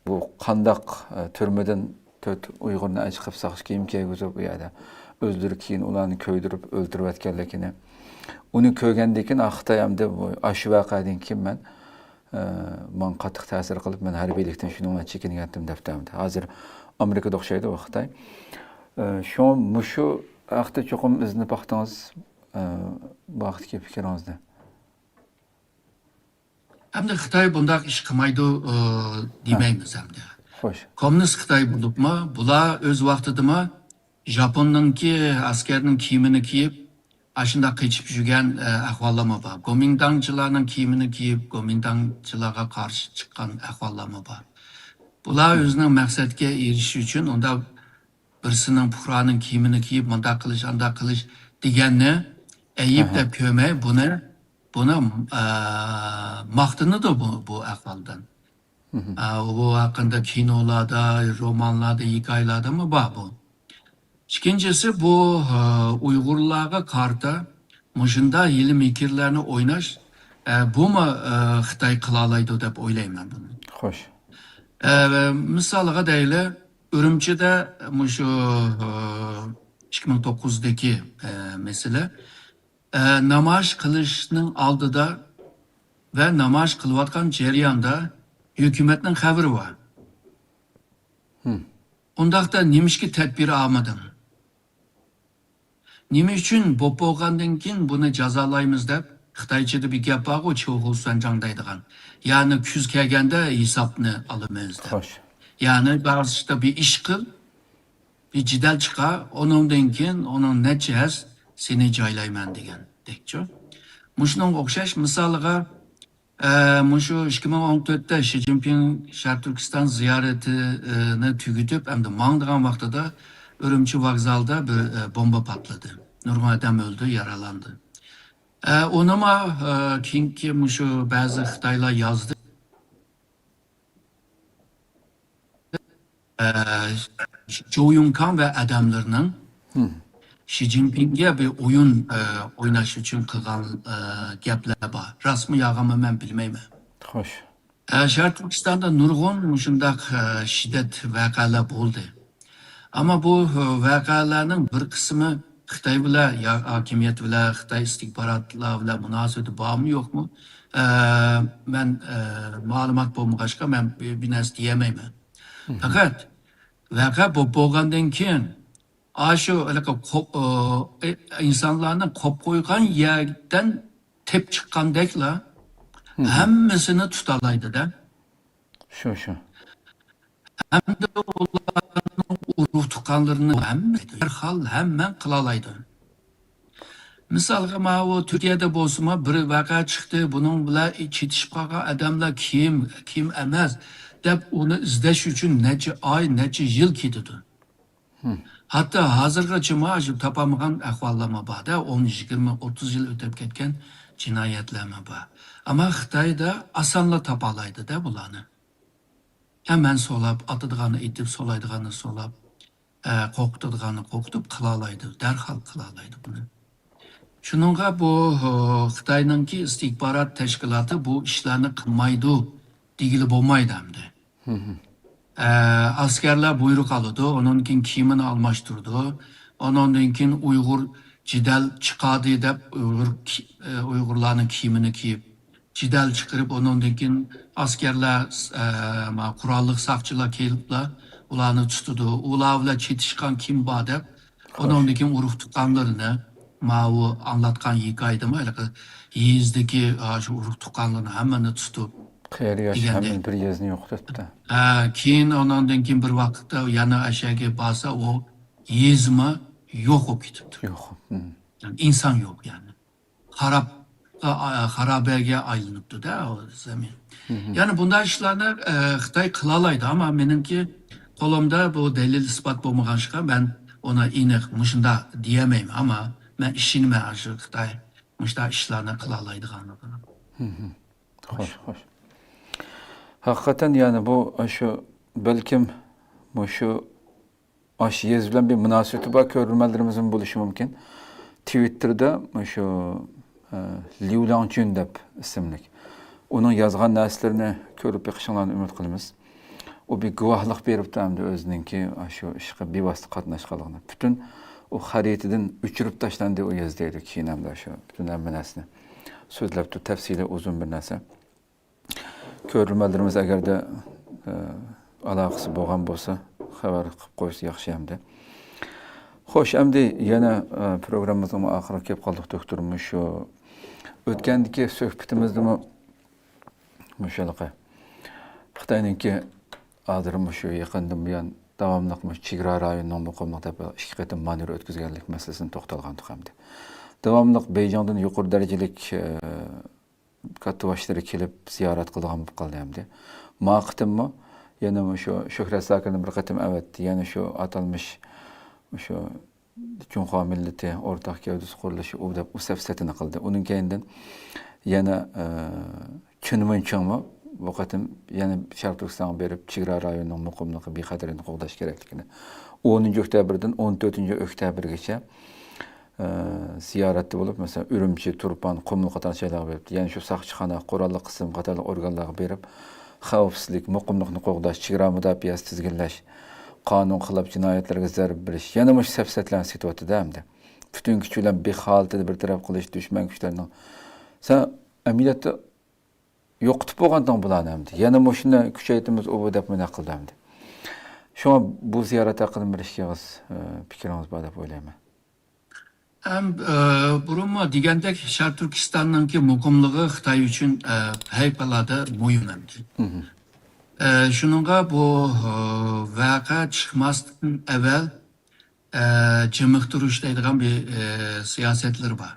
بۇ قانداق، ئە، تۈرمىدىن تۆت ئۇيغۇرنى ئەچىقىپ ساقچى كىيىم كىيگۈزۈپ، ئۇ يەردە ئۆزلىرى كېيىن ئۇلارنى كۆيدۈرۈپ ئۆلتۈرۈۋەتكەنلىكىنى، ئۇنى كۆرگەندىن كېيىن، ئا، خىتاي ئەمدى بۇ، ئاشۇ ۋەقەدىن كېيىن مەن، ئە، ماڭا قاتتىق تەسىر قىلىپ، مەن ھەربىيلىكتىن شۇنىڭ بىلەن چېكىنگەنتىم دەپتۇ ئەمدى. ھازىر ئامېرىكىدا ئوخشايدۇ بۇ خىتاي. ئە، شۇڭا مۇشۇ ھەقتە چوقۇم ئىزدىنىپ باقتىڭىز، ئە، بۇ ھەقتىكى پىكرىڭىزنى. ئەمدى خىتاي بۇنداق ئىش قىلمايدۇ، ئى، دېمەيمىز ئەمدى. خوش. كوممۇنىست خىتاي بولۇپمۇ، بۇلار ئۆز ۋاقتىدىمۇ ژاپوننىڭكى ئەسكەرنىڭ كىيىمىنى كىيىپ، ئاشۇنداق قېچىپ يۈرگەن، ئە، ئەھۋاللارمۇ بار. گومىنداڭچىلارنىڭ كىيىمىنى كىيىپ، گومىنداڭچىلارغا قارشى چىققان ئەھۋاللارمۇ بار. بۇلار ئۆزىنىڭ مەقسەتكە ئېرىشىش ئۈچۈن ئۇنداق بىرسىنىڭ پۇقرانىڭ كىيىمىنى كىيىپ، مۇنداق قىلىش، ئانداق قىلىش دېگەننى ئەيىب دەپ كۆرمەي، بۇنى، بۇنى، ئە، ماختىنىدۇ بۇ، بۇ ئەھۋالدىن. ئە، بۇ ھەققىدە كىنولاردا، رومانلاردا، ھېكايىلەردىمۇ بار بۇ. ئىككىنچىسى، بۇ، ئە، ئۇيغۇرلارغا قارىتا مۇشۇنداق ھىيلە-مىكىرلەرنى ئويناش، ئە، بۇمۇ، ئە، خىتاي قىلالايدۇ دەپ ئويلايمەن بۇنى. خوش. ئە، مىسالغا دەيلى، ئۈرۈمچىدە مۇشۇ، ئە، ئىككى مىڭ توققۇزدىكى، ئە، مەسىلە، ئە، نامايىش قىلىشنىڭ ئالدىدا ۋە نامايىش قىلىۋاتقان جەرياندا ھۆكۈمەتنىڭ خەۋىرى بار. ئۇنداقتا نېمىشقا تەدبىر ئالمىدىڭ؟ نېمە ئۈچۈن بوپ بولغاندىن كېيىن بۇنى جازالايمىز دەپ، خىتايچىدا بىر گەپ بارغۇ، چيۇخۇسەنجاڭ دەيدىغان. يەنى كۈز كەلگەندە ھېسابنى ئالىمىز دەپ. خوش. يەنى بەزىدە بىر ئىش قىل، بىر جېدەل چىقار، ئۇنىڭدىن كېيىن ئۇنىڭ نەچچە ھەس سېنى جايلايمەن دېگەندەكچۇ. مۇشۇنىڭغا ئوخشاش مىسالىغا، ئە، مۇشۇ ئىككى مىڭ ئون تۆتتە شى جىنپىڭ شەرقىي تۈركىستان زىيارىتىنى تۈگىتىپ، ئەمدى ماڭىدىغان ۋاقتىدا ئۈرۈمچى ۋوگزالدا بىر، ئە، بومبا پارتلىدى. نۇرغۇن ئادەم ئۆلدى، يارىلاندى. ئە، ئۇنىمۇ، ئە، كېيىنكى مۇشۇ بەزى خىتايلار يازدى. ئە، جو يۇڭكاڭ ۋە ئادەملىرىنىڭ شى جىنپىڭگە بىر ئويۇن، ئە، ئويناش ئۈچۈن قىلغان، ئە، گەپلەر بار. راستمۇ يالغانمۇ مەن بىلمەيمەن. خوش. ئە، شەرقىي تۈركىستاندا نۇرغۇن مۇشۇنداق، ئە، شىددەت ۋەقەلەر بولدى. ئەمما بۇ، ئە، ۋەقەلەرنىڭ بىر قىسمى خىتاي بىلەن يا ھاكىمىيەت بىلەن، خىتاي ئىستىخباراتلار بىلەن مۇناسىۋىتى بارمۇ يوقمۇ؟ ئە، مەن، ئە، مەلۇمات بولمىغاچقا مەن بىر، بىر نەرسە دېيەلمەيمەن. پەقەت ۋەقە بولۇپ بولغاندىن كېيىن، ئاشۇ ھېلىقى قوپ-، ئە، ئىنسانلارنى قوپ قويغان يەردىن تېپىپ چىققاندەكلا ھەممىسىنى تۇتالايدۇ-دە. شۇ، شۇ. ھەمدە ئۇلارنىڭ ئۇرۇق تۇغقانلىرىنى ھەممە دەرھال ھەممە قىلالايدۇ. مىسالغا، ماۋۇ تۈركىيەدە بولسىمۇ بىر ۋەقە چىقتى، بۇنىڭ بىلەن چېتىشىپ قالغان ئادەملەر كىم، كىم ئەمەس دەپ ئۇنى ئىزدەش ئۈچۈن نەچچە ئاي، نەچچە يىل كېتىدۇ. ھەتتا ھازىرغىچىمۇ شۇ تاپالمىغان ئەھۋاللارمۇ بار-دە، ئون، يىگىرمە، ئوتتۇز يىل ئۆتۈپ كەتكەن جىنايەتلەرمۇ بار. ئەمما خىتايدا ئاسانلا تاپالايدۇ-دە بۇلارنى. ھە، مەن سولاپ، ئاتىدىغاننى ئېتىپ، سولايدىغاننى سولاپ، ئە، قورقۇتىدىغاننى قورقۇتۇپ قىلالايدۇ، دەرھال قىلالايدۇ بۇنى. شۇنىڭغا بۇ، ھو، خىتاينىڭكى ئىستىخبارات تەشكىلاتى بۇ ئىشلارنى قىلمايدۇ دېگىلى بولمايدۇ ئەمدى. ئە، ئەسكەرلەر بۇيرۇق ئالىدۇ، ئۇنىڭدىن كېيىن كىيىمىنى ئالماشتۇرىدۇ، ئۇنىڭدىن كېيىن ئۇيغۇر جېدەل چىقاردى دەپ ئۇيغۇر كى-، ئۇيغۇرلارنىڭ كىيىمىنى كىيىپ، جېدەل چىقىرىپ، ئۇنىڭدىن كېيىن ئەسكەرلەر، ئە، ما، قوراللىق ساقچىلار كېلىپلا ئۇلارنى تۇتىدۇ. ئۇلار بىلەن چېتىشقان كىم بار دەپ، ئۇنىڭدىن كېيىن ئۇرۇق تۇغقانلىرىنى، ماۋۇ ئاڭلاتقان ھېكايىدىمۇ ھېلىقى يېزىدىكى، ئا، شۇ ئۇرۇق تۇغقانلىرىنى ھەممىنى تۇتۇپ، قېرى ياش دېگەندەك. ھەممىنى بىر يېزىنى يوقىتىپتۇ. ھە، كېيىن ئۇنىڭدىن كېيىن بىر ۋاقىتتا يەنە ئەشەگە بارسا، ئۇ يېزىمۇ يوق بولۇپ كېتىپتۇ. يوق. مم. يەنى ئىنسان يوق يەنى. خارابقا، خارابەگە ئايلىنىپتۇ-دە ئۇ زېمىن. مم. يەنى بۇنداق ئىشلارنى، ئە، خىتاي قىلالايدۇ، ئەمما مېنىڭكى قولۇمدا بۇ دەلىل ئىسپات بولمىغان ئىشقا مەن ئۇنى ئېنىق مۇشۇنداق دېيەلمەيمەن، ئەمما مەن ئىشىنىمەن شۇ خىتاي مۇشۇنداق ئىشلارنى قىلالايدىغانلىقىغا. مم. خوش، خوش. ھەقىقەتەن يەنى بۇ شۇ بەلكىم مۇشۇ ئاشۇ يېزا بىلەن بىر مۇناسىۋىتى بار كۆرۈرمەنلىرىمىزمۇ بولۇشى مۇمكىن. تىۋىتتېردا مۇشۇ، ئە، ليۇ لياڭچۈن دەپ ئىسىملىك. ئۇنىڭ يازغان نەرسىلىرىنى كۆرۈپ بېقىشىڭلارنى ئۈمىد قىلىمىز. ئۇ بىر گۇۋاھلىق بېرىپتۇ ئەمدى ئۆزىنىڭكى ئاشۇ ئىشقا بىۋاسىتە قاتناشقانلىقىنى. پۈتۈن ئۇ خەرىتىدىن ئۆچۈرۈپ تاشلاندى ئۇ يېزا دەيدۇ. كېيىن ئەمدى شۇ پۈتۈن ھەممە نەرسىنى سۆزلەپتۇ. تەپسىلىي ئۇزۇن بىر نەرسە. كۆرۈرمەنلىرىمىز ئەگەردە، ئە، ئالاقىسى بولغان بولسا، خەۋەر قىلىپ قويسا ياخشى ئەمدى. خوش، ئەمدى يەنە، ئە، پروگراممىمىزنىڭ ئاخىرىغا كېلىپ قالدۇق، دوكتور. مۇشۇ ئۆتكەندىكى سۆھبىتىمىزدىمۇ مۇشۇ ھېلىقى خىتاينىڭكى ھازىر مۇشۇ يېقىندىن بۇيان داۋاملىق مۇشۇ چېگرا رايونىنىڭ مۇقىملىقى دەپ ئىككى قېتىم مانېۋىر ئۆتكۈزگەنلىك مەسىلىسىنى توختالغانىدۇق ئەمدى. داۋاملىق بېيجىڭدىن يۇقىرى دەرىجىلىك، ئە، كاتتىباشلىرى كېلىپ زىيارەت قىلىدىغان بولۇپ قالدى ئەمدى. ما قېتىممۇ يەنە مۇشۇ شۆھرەت زاكىرنى بىر قېتىم ئەۋەتتى. يەنە شۇ ئاتالمىش مۇشۇ جۇڭخۇا مىللىتى ئورتاق گەۋدىسى قۇرۇلۇشى ئۇ دەپ ئۇ سەپسەتىنى قىلدى. ئۇنىڭ كەينىدىن يەنە، ئە، چۈن ۋېنچىڭمۇ بۇ قېتىم يەنە شەرقىي تۈركىستانغا بېرىپ، چېگرا رايونىنىڭ مۇقىملىقى، بىخەتەرلىكىنى قوغداش كېرەكلىكىنى، ئونىنچى ئۆكتەبىردىن ئون تۆتىنچى ئۆكتەبىرگىچە ئى، زىيارەتتە بولۇپ، مەسىلەن، ئۈرۈمچى، تۇرپان، قۇمۇل قاتارلىق جايلارغا بېرىپتۇ. يەنە شۇ ساقچىخانا، قوراللىق قىسىم قاتارلىق ئورگانلارغا بېرىپ، خەۋپسىزلىك، مۇقىملىقنى قوغداش، چېگرا مۇداپىئەسى تىزگىنلەش، قانۇن خىلاپ جىنايەتلەرگە زەربە بېرىش، يەنە مۇشۇ سەپسەتىلەرنى سېتىۋاتىدۇ ئەمدى. پۈتۈن كۈچ بىلەن بىخ ھالىتىدە بىر تەرەپ قىلىش، دۈشمەن كۈچلىرىنىڭ. سەن ئەمەلىيەتتە يوقىتىپ بولغانتىڭ بۇلارنى ئەمدى. يەنە مۇشۇنى كۈچەيتىمىز، ئۇ بۇ دەپ مۇنداق قىلدى ئەمدى. شۇڭا بۇ زىيارەت ھەققىدە بىر ئىككى ئېغىز، ئى، پىكرىڭىز بار دەپ ئويلايمەن. ھەم، ئە، بۇرۇنمۇ دېگەندەك، شەرقىي تۈركىستاننىڭكى مۇقىملىقى خىتاي ئۈچۈن، ئە، پەۋقۇلئاددە مۇھىم ئەمدى. مم. ئە، شۇنىڭغا بۇ، ئە، ۋەقە چىقماستىن ئەۋۋەل، ئە، جىمىقتۇرۇش دەيدىغان بىر، ئە، سىياسەتلىرى بار.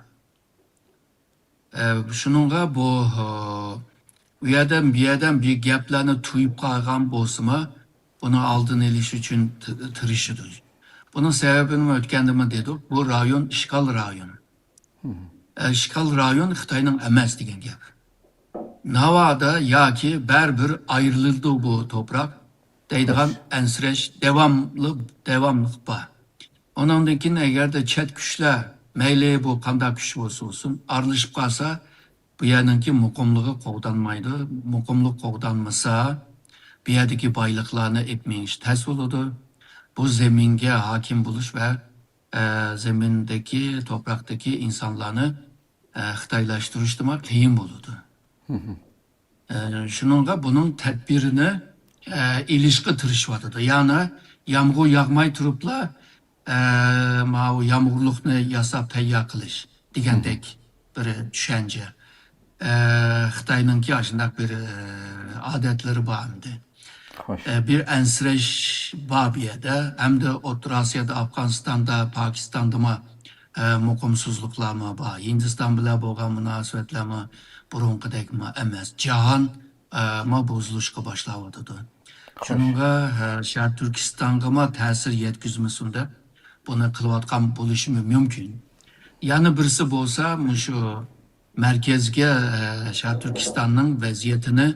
ئە، شۇنىڭغا بۇ، ئە، ئۇ يەردىن، بۇ يەردىن بىر گەپلەرنى تۇيۇپ قالغان بولسىمۇ، بۇنىڭ ئالدىنى ئېلىش ئۈچۈن ت-، تىرىشىدۇ. بۇنىڭ سەۋەبىنى ئۆتكەندىمۇ دېدۇق، بۇ رايون ئىشغال رايون. مم. ئە، ئىشغال رايون خىتاينىڭ ئەمەس دېگەن گەپ. ناۋادا ياكى بەرىبىر ئايرىلىدۇ بۇ توپراق دەيدىغان ئەنسىرەش داۋاملىق، داۋاملىق بار. ئۇنىڭدىن كېيىن ئەگەردە چەت كۈچلەر مەيلى بۇ قانداق كۈچ بولسا بولسۇن ئارىلىشىپ قالسا، بۇ يەرنىڭكى مۇقىملىقى قوغدانمايدۇ. مۇقىملىق قوغدانمىسا، بۇ يەردىكى بايلىقلارنى ئېلىپ مېڭىش تەس بولىدۇ. بۇ زېمىنگە ھاكىم بولۇش ۋە، ئە، زېمىندىكى، توپراقتىكى ئىنسانلارنى، ئە، خىتايلاشتۇرۇشتىمۇ قىيىن بولىدۇ. مم. ئە، شۇنىڭغا بۇنىڭ تەدبىرىنى، ئە، ئېلىشقا تىرىشىۋاتىدۇ. يەنى يامغۇر ياغماي تۇرۇپلا، ئە، ماۋۇ يامغۇرلۇقنى ياساپ تەييار قىلىش دېگەندەك بىر چۈشەنچە. ئە، خىتاينىڭكى ئاشۇنداق بىر، ئە، ئادەتلىرى بار ئەمدى. خوش. ئە، بىر ئەنسىرەش بار بۇ يەردە. ھەمدە ئوتتۇرا ئاسىيادا، ئافغانىستاندا، پاكىستاندىمۇ، ئە، مۇقىمسىزلىقلارمۇ بار. ھىندىستان بىلەن بولغان مۇناسىۋەتلەرمۇ بۇرۇنقىدەكمۇ ئەمەس. جاھان، ئە، ما بۇزۇلۇشقا باشلاۋاتىدۇ. خوش. شۇنىڭغا، ئە، شەرقىي تۈركىستانغىمۇ تەسىر يەتكۈزمىسۇن دەپ بۇنى قىلىۋاتقان بولۇشىمۇ مۇمكىن. يەنە بىرسى بولسا مۇشۇ مەركەزگە، ئە، شەرقىي تۈركىستاننىڭ ۋەزىيىتىنى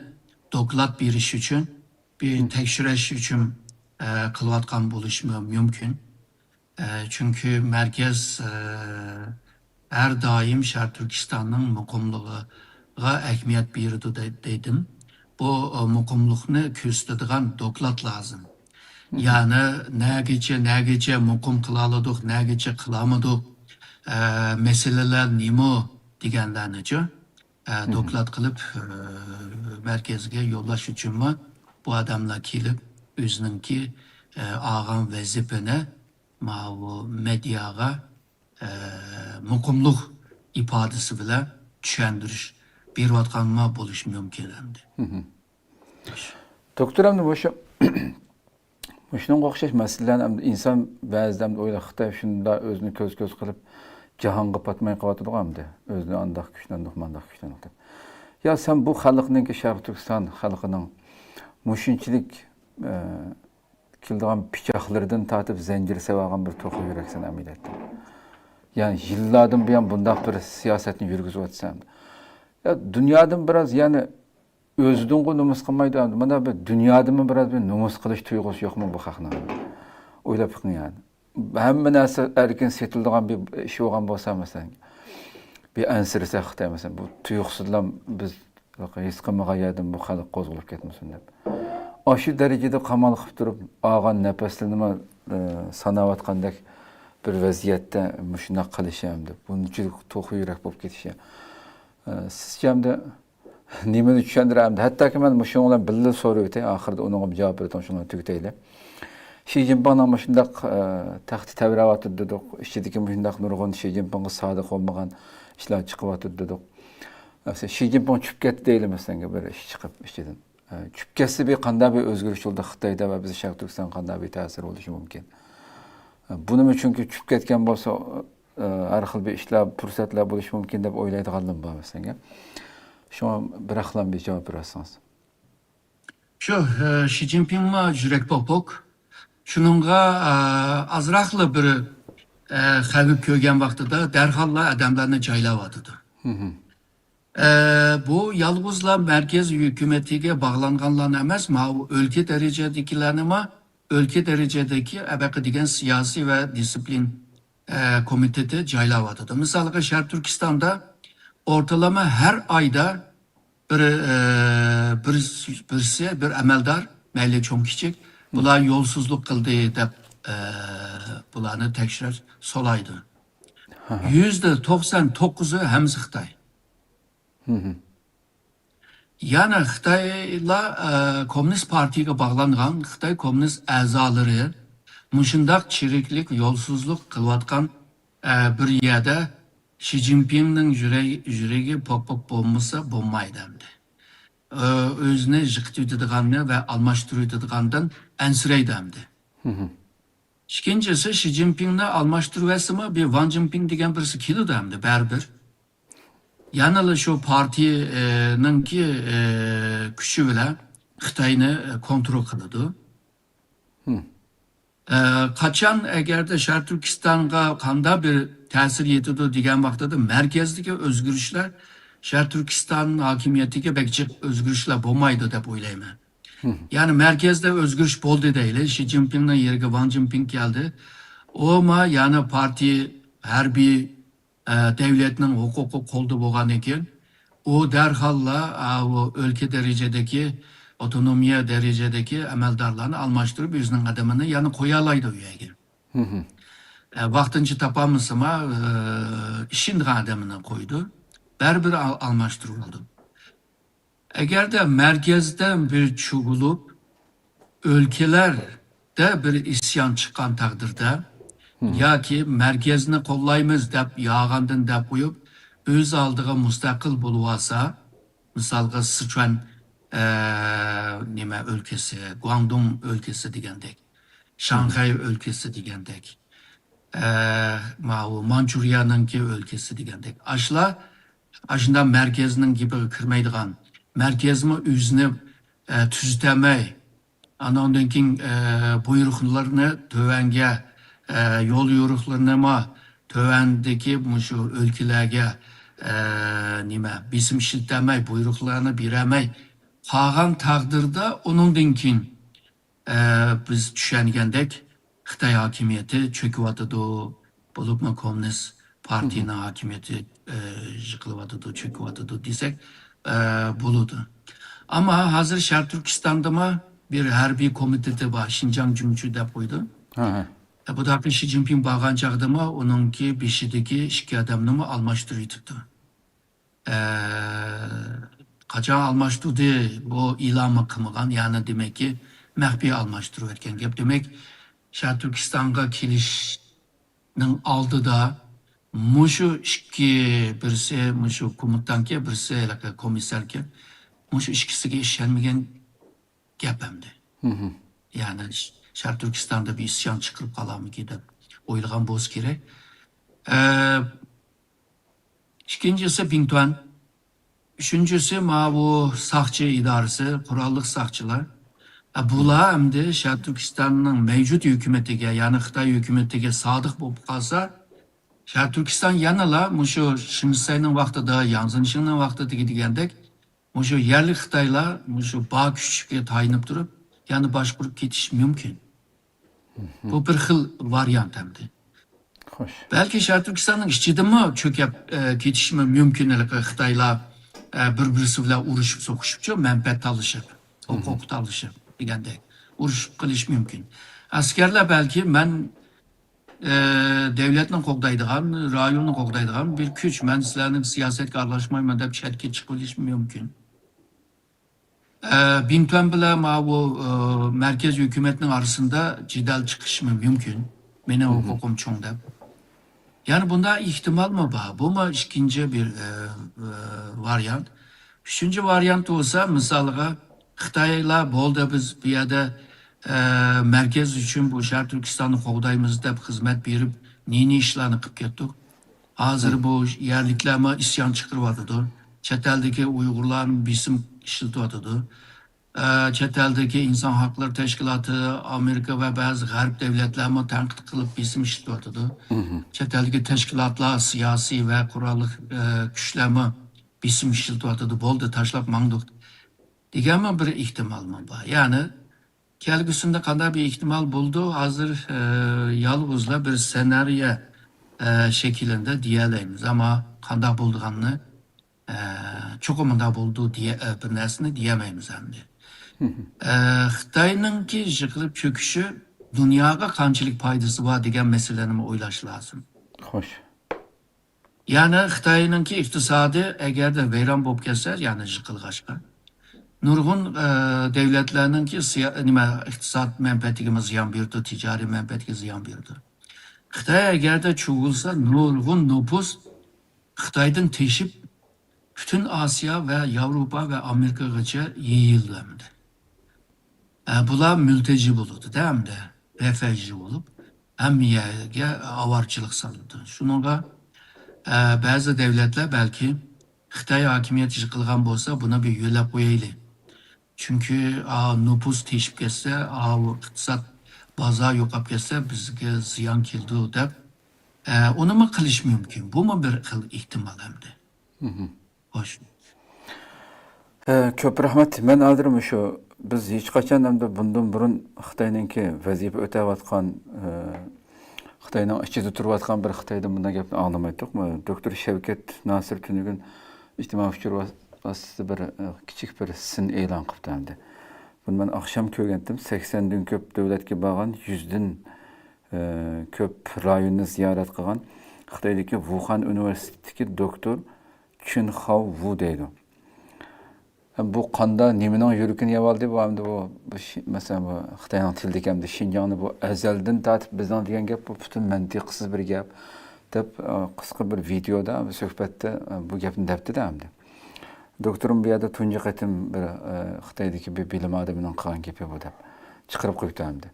دوكلات بېرىش ئۈچۈن، بىر تەكشۈرۈش ئۈچۈن، ئە، قىلىۋاتقان بولۇشىمۇ مۇمكىن. ئە، چۈنكى مەركەز، ئە، ھەر دائىم شەرقىي تۈركىستاننىڭ مۇقىملىقىغا ئەھمىيەت بېرىدۇ دە-، دېدىم. بۇ، ئە، مۇقىملىقنى كۆرسىتىدىغان دوكلات لازىم. مم. يەنى نەگىچە، نەگىچە مۇقىم قىلالىدۇق، نەگىچە قىلالمىدۇق، ئە، مەسىلىلەر نېمە دېگەنلەرنىچۇ، ئە، دوكلات قىلىپ، ئە، مەركەزگە يوللاش ئۈچۈنمۇ بۇ ئادەملەر كېلىپ، ئۆزىنىڭكى، ئە، ئالغان ۋەزىپىنى ماۋۇ مېدىياغا، ئە، مۇقىملىق ئىپادىسى بىلەن چۈشەندۈرۈش بېرىۋاتقانمۇ بولۇشى مۇمكىن ئەمدى. دوكتور، ئەمدى مۇشۇ، مۇشۇنىڭغا ئوخشاش مەسىلىلەرنى ئەمدى ئىنسان بەزىدە ئەمدى ئويلاپ، خىتاي شۇنداق ئۆزىنى كۆز-كۆز قىلىپ، جاھانغا پاتماي قېلىۋاتىدىغۇ ئەمدى. ئۆزىنى ئانداق كۈچلەندۇق، مانداق كۈچلەندۇق دەپ. يا سەن بۇ خەلقنىڭكى، شەرقىي تۈركىستان خەلقىنىڭ مۇشۇنچىلىك، ئە، كېلىدىغان پىچاقلىرىدىن تارتىپ زەنجىر سېلىۋالغان بىر توخۇ يۈرەكسەن ئەمەلىيەتتە. يەنى يىللاردىن بۇيان بۇنداق بىر سىياسەتنى يۈرگۈزۈۋاتىسەن. يا دۇنيادىن بىراز يەنى ئۆزىدىنغۇ نومۇس قىلمايدۇ. مانا بىر دۇنيادىنمۇ بىراز بىر نومۇس قىلىش تۇيغۇسى يوقمۇ بۇ خەقنىڭ؟ ئويلاپ بېقىڭ يەنى. ھەممە نەرسە ئەركىن سېتىلىدىغان بىر ئىش بولغان بولسا، مەسىلەن، بىر ئەنسىرىسە خىتاي، مەسىلەن، بۇ تۇيۇقسىزلا بىز ھېس قىلمىغان يەردىن بۇ خەلق قوزغىلىپ كەتمىسۇن دەپ. ئاشۇ دەرىجىدە قامال قىلىپ تۇرۇپ، ئالغان نەپەسلىرىنىمۇ، ئە، ساناۋاتقاندەك بىر ۋەزىيەتتە مۇشۇنداق قىلىشى ھەمدە بۇنچىلىك توخۇ يۈرەك بولۇپ كېتىشى. ئە، سىزچە ئەمدى نېمىنى چۈشەندۈرە ئەمدى؟ ھەتتاكى مەن مۇشۇنىڭ بىلەن بىللە سورىۋېتەي، ئاخىرىدا ئۇنىڭغا جاۋاب بېرىدۇ، شۇنى تۈگىتەيلى. شى جىنپىڭنىڭ مۇشۇنداق، ئە، تەختى تەۋرەۋاتىدۇ دېدۇق، ئىچىدىكى مۇشۇنداق نۇرغۇن شى جىنپىڭغا سادىق بولمىغان ئىشلار چىقىۋاتىدۇ دېدۇق. مەسىلەن، شى جىنپىڭ چۈشۈپ كەتتى دەيلى، مەسىلەن، بىر ئىش چىقىپ ئىچىدىن. ئە، چۈشۈپ كەتسە بىر قانداق بىر ئۆزگىرىش بولدى خىتايدا ۋە بىز شەرقىي تۈركىستانغا قانداق بىر تەسىر بولۇشى مۇمكىن؟ ئە، بۇنىمۇ چۈنكى چۈشۈپ كەتكەن بولسا، ئە، ھەر خىل بىر ئىشلار، پۇرسەتلەر بولۇشى مۇمكىن دەپ ئويلايدىغانلىرىم بار مەسىلەن. شۇڭا بىراقلا بىر جاۋاب بېرەلىسىڭىز. شۇ، ئە، شى جىنپىڭمۇ يۈرەك پوك-پوك. شۇنىڭغا، ئە، ئازراقلا بىر، ئە، خەۋپ كۆرگەن ۋاقتىدا دەرھاللا ئادەملەرنى جايلاۋاتىدۇ. ئە، بۇ يالغۇزلا مەركەز ھۆكۈمىتىگە باغلانغانلارنى ئەمەس، ماۋۇ ئۆلكە دەرىجىدىكىلەرنىمۇ، ئۆلكە دەرىجىدىكى ئەبەقە دېگەن سىياسىي ۋە دىسسىپلىن، ئە، كومىتېتى جايلاۋاتىدۇ. مىسالغا، شەرقىي تۈركىستاندا ئورتىلىما ھەر ئايدا بىر، ئە، بىر، بىرسى، بىر ئەمەلدار، مەيلى چوڭ كىچىك، بۇلار يولسىزلىق قىلدى دەپ، ئە، بۇلارنى تەكشۈرۈپ سورايدۇ. يۈزدە توقسان توققۇزى ھەممىسى خىتاي. يەنى خىتايلار، ئە، كوممۇنىست پارتىيىگە باغلانغان خىتاي كوممۇنىست ئەزالىرى مۇشۇنداق چىرىكلىك، يولسىزلىق قىلىۋاتقان، ئە، بىر يەردە شى جىنپىڭنىڭ يۈرەي-، يۈرىكى پوك-پوك بولمىسا بولمايدۇ ئەمدى. ئە، ئۆزىنى يىقىتىۋېتىدىغاننى ۋە ئالماشتۇرۇۋېتىدىغاندىن ئەنسىرەيدۇ ئەمدى. ئىككىنچىسى، شى جىنپىڭنى ئالماشتۇرۇۋەتسىمۇ، بىر ۋان جىنپىڭ دېگەن بىرسى كېلىدۇ ئەمدى بەرىبىر. يەنىلا شۇ پارتىيىنىڭكى، ئە، كۈچى بىلەن خىتاينى، ئە، كونترول قىلىدۇ. ئە، قاچان ئەگەردە شەرقىي تۈركىستانغا قانداق بىر تەسىر يېتىدۇ دېگەن ۋاقتىدا مەركەزدىكى ئۆزگىرىشلەر شەرقىي تۈركىستان ھاكىمىيىتىگە بەك جىق ئۆزگىرىشلەر بولمايدۇ دەپ ئويلايمەن. يەنى مەركەزدە ئۆزگىرىش بولدى دەيلى، شى جىنپىڭنىڭ يېرىگە ۋان جىنپىڭ كەلدى. ئۇمۇ يەنى پارتىيە ھەربىي ئە، دەۋلەتنىڭ ھوقۇقى قولدا بولغاندىن كېيىن، ئۇ دەرھاللا، ئە، ئۇ ئۆلكە دەرىجىدىكى، ئاپتونومىيە دەرىجىدىكى ئەمەلدارلارنى ئالماشتۇرۇپ، ئۆزىنىڭ ئادىمىنى يەنە قويالايدۇ ئۇ يەرگە. ئە، ۋاقتىنچە تاپالمىسىمۇ، ئە، ئىشىنىدىغان ئادىمىنى قويىدۇ. بەرىبىر ئال-، ئالماشتۇرۇۋالىدۇ. ئەگەردە مەركەزدە بىر چۇۋۇلۇپ، ئۆلكىلەردە بىر ئىسيان چىققان تەقدىردە، ياكى مەركەزنى قوللايمىز دەپ يالغاندىن دەپ قويۇپ، ئۆز ئالدىغا مۇستەقىل بولۇۋالسا، مىسالغا، سىچۈەن، ئە، نېمە ئۆلكىسى، گۇاڭدۇڭ ئۆلكىسى دېگەندەك، شاڭخەي ئۆلكىسى دېگەندەك، ئە، ماۋۇ مانچۇرىيەنىڭكى ئۆلكىسى دېگەندەك. ئاشۇلار ئاشۇنداق مەركەزنىڭ گېپىگە كىرمەيدىغان، مەركەزمۇ ئۆزىنى، ئە، تۈزىتەلمەي، ئاناندىن كېيىن، ئە، بۇيرۇقلىرىنى تۆۋەنگە، ئە، يول يورۇقلىرىنىمۇ تۆۋەندىكى مۇشۇ ئۆلكىلەرگە، ئە، نېمە، بېسىم ئىشلىتەلمەي، بۇيرۇقلارنى بېرەلمەي قالغان تەقدىردە، ئۇنىڭدىن كېيىن ئە، بىز چۈشەنگەندەك، خىتاي ھاكىمىيىتى چۆكۈۋاتىدۇ، بولۇپمۇ كوممۇنىست پارتىيىنىڭ ھاكىمىيىتى، ئە، يىقىلىۋاتىدۇ، چۆكۈۋاتىدۇ دېسەك، ئە، بولىدۇ. ئەمما ھازىر شەرقىي تۈركىستاندىمۇ بىر ھەربىي كومىتېتى بار، شىنجاڭ جۇڭچۇ دەپ قويدى. بۇ داقى شى جىنپىڭ بارغان چاغدىمۇ ئۇنىڭكى بېشىدىكى ئىككى ئادەمنىمۇ ئالماشتۇرۇۋېتىپتۇ. ئە، قاچان ئالماشتۇردى، بۇ ئېلانمۇ قىلمىغان، يەنى دېمەككى، مەخپىي ئالماشتۇرۇۋەتكەن گەپ. دېمەك، شەرقىي تۈركىستانغا كېلىشنىڭ ئالدىدا مۇشۇ ئىككى، بىرسى مۇشۇ كومېندانتكەن، بىرسى ھېلىقى كومىسساركەن، مۇشۇ ئىككىسىگە ئىشەنمىگەن گەپ ئەمدى. يەنى ش-، شەرقىي تۈركىستاندا بىر ئىسيان چىقىرىپ قالارمىكىن دەپ ئويلىغان بولسا كېرەك. ئە، ئىككىنچىسى بىڭتۈەن. ئۈچىنچىسى ماۋۇ ساقچى ئىدارىسى، قوراللىق ساقچىلار. ئە، بۇلار ئەمدى شەرقىي تۈركىستاننىڭ مەۋجۇت ھۆكۈمىتىگە، يەنى خىتاي ھۆكۈمىتىگە سادىق بولۇپ قالسا، شەرقىي تۈركىستان يەنىلا مۇشۇ شېڭ شىسەينىڭ ۋاقتىدا، ياڭ زېمىشىڭنىڭ ۋاقتىدىكى دېگەندەك، مۇشۇ يەرلىك خىتايلار مۇشۇ بار كۈچكە تايىنىپ تۇرۇپ، يەنە باشقۇرۇپ كېتىشى مۇمكىن. بۇ بىر خىل ۋارىيانت ئەمدى. خوش. بەلكى شەرقىي تۈركىستاننىڭ ئىچىدىمۇ چۆكۈپ، ئە، كېتىشىمۇ مۇمكىن، ھېلىقى خىتايلار، ئە، بىر-بىرسى بىلەن ئۇرۇشۇپ سوقۇشۇپچۇ، مەنپەئەت تالىشىپ، ھوقۇق تالىشىپ دېگەندەك ئۇرۇشۇپ قېلىشى مۇمكىن. ئەسكەرلەر بەلكى مەن ئە، دۆلەتنى قوغدايدىغان، رايوننى قوغدايدىغان بىر كۈچ. مەن سىلەرنىڭ سىياسەتكە ئارىلاشمايمەن دەپ چەتكە چىقىۋېلىشمۇ مۇمكىن. ئە، بىڭتۈەن بىلەن ماۋۇ، ئە، مەركەز ھۆكۈمەتنىڭ ئارىسىدا جېدەل چىقىشىمۇ مۇمكىن. مېنىڭ ھوقۇقۇم چوڭ دەپ. يەنى بۇنداق ئېھتىمالمۇ بار. بۇمۇ ئىككىنچى بىر، ئە، ئە، ۋارىيانت. ئۈچىنچى ۋارىيانت بولسا، مىسالغا، خىتايلار بولدى، بىز بۇ يەردە، ئە، مەركەز ئۈچۈن بۇ شەرقىي تۈركىستاننى قوغدايمىز دەپ خىزمەت بېرىپ، نى-نى ئىشلارنى قىلىپ كەتتۇق. ھازىر بۇ يەرلىكلەرمۇ ئىسيان چىقىرىۋاتىدۇ. چەت ئەلدىكى ئۇيغۇرلارمۇ بېسىم ئىشلىتىۋاتىدۇ. ئە، چەت ئەلدىكى ئىنسان ھەقلىرى تەشكىلاتى، ئامېرىكا ۋە بەزى غەرب دۆلەتلەرمۇ تەنقىد قىلىپ بېسىم ئىشلىتىۋاتىدۇ. چەت ئەلدىكى تەشكىلاتلار، سىياسىي ۋە قوراللىق، ئە، كۈچلەرمۇ بېسىم ئىشلىتىۋاتىدۇ. بولدى، تاشلاپ ماڭدۇق دېگەنمۇ بىر ئېھتىمالمۇ بار. يەنى كەلگۈسىدە قانداق بىر ئېھتىمال بولىدۇ، ھازىر، ئە، يالغۇزلا بىر سېنارىيە، ئە، شەكلىدە دېيەلەيمىز. ئەمما قانداق بولىدىغاننى ئە، چوقۇم مۇنداق بولىدۇ دېيە-، ئە، بىر نەرسىنى دېيەلمەيمىز ئەمدى. ئە، خىتاينىڭكى يىقىلىپ چۆكۈشى دۇنياغا قانچىلىك پايدىسى بار دېگەن مەسىلىنىمۇ ئويلاش لازىم. خوش. يەنى خىتاينىڭكى ئىقتىسادى ئەگەردە ۋەيران بولۇپ كەتسە، يەنى يىقىلغاچقا، نۇرغۇن، ئە، دۆلەتلەرنىڭكى سىيا-، نېمە، ئىقتىساد مەنپەئەتىگىمۇ زىيان بېرىدۇ، تىجارىي مەنپەئەتكە زىيان بېرىدۇ. خىتاي ئەگەردە چۇۋۇلسا، نۇرغۇن نوپۇس خىتايدىن تېشىپ، پۈتۈن ئاسىيا ۋە ياۋروپا ۋە ئامېرىكىغىچە يېيىلدى ئەمدى. ئە، بۇلار مۈلتەجى بولىدۇ-دە ئەمدى، رەفەجى بولۇپ، ھەممە يەرگە ئاۋارىچىلىق سالىدۇ. شۇنىڭغا، ئە، بەزى دۆلەتلەر بەلكى خىتاي ھاكىمىيىتى يىقىلغان بولسا، بۇنى بىر يۆلەپ قويايلى. چۈنكى، ئا، نوپۇس تېشىپ كەتسە، ئا، ئىقتىساد، بازار يوقاپ كەتسە، بىزگە زىيان كېلىدۇ دەپ، ئە، ئۇنىمۇ قىلىشى مۇمكىن. بۇمۇ بىر خىل ئېھتىمال ئەمدى. خوش. ئە، كۆپ رەھمەت. مەن ھازىر مۇشۇ، بىز ھېچقاچان ئەمدى بۇندىن بۇرۇن خىتاينىڭكى ۋەزىپە ئۆتەۋاتقان، ئە، خىتاينىڭ ئىچىدە تۇرۇۋاتقان بىر خىتايدىن بۇنداق گەپنى ئاڭلىمايتتۇق. دوكتور شەۋكەت ناسىر تۈنۈگۈن ئىجتىمائىي ئۇچۇر ۋاسىتىسىدە بىر، ئە، كىچىك بىر سىن ئېلان قىپتۇ ئەمدى. بۇنى مەن ئاخشام كۆرگەنتىم. سەكسەندىن كۆپ دۆلەتكە بارغان، يۈزدىن، ئە، كۆپ رايوننى زىيارەت قىلغان خىتايدىكى ۋۇخەن ئۇنىۋېرسىتېتىدىكى دوكتور چۈن خاۋ ۋۇ دەيدۇ. بۇ قاندا نېمىنىڭ يۈرىكىنى يەۋالدى؟ بۇ ئەمدى بۇ، بۇ شى-، مەسىلەن، بۇ خىتاينىڭ تىلىدىكى ئەمدى شىنجاڭنى بۇ ئەزەلدىن تارتىپ بىزنىڭ دېگەن گەپ، بۇ پۈتۈن مەنتىقسىز بىر گەپ، دەپ، ئە، قىسقا بىر ۋىدېيودا، بىر سۆھبەتتە، ئە، بۇ گەپنى دەپتىدە ئەمدى. دوكتورۇم بۇ يەردە تۇنجى قېتىم بىر، ئە، خىتايدىكى بىر بىلىم ئادىمىنىڭ قىلغان گېپى بۇ دەپ چىقىرىپ قويۇپتۇ ئەمدى.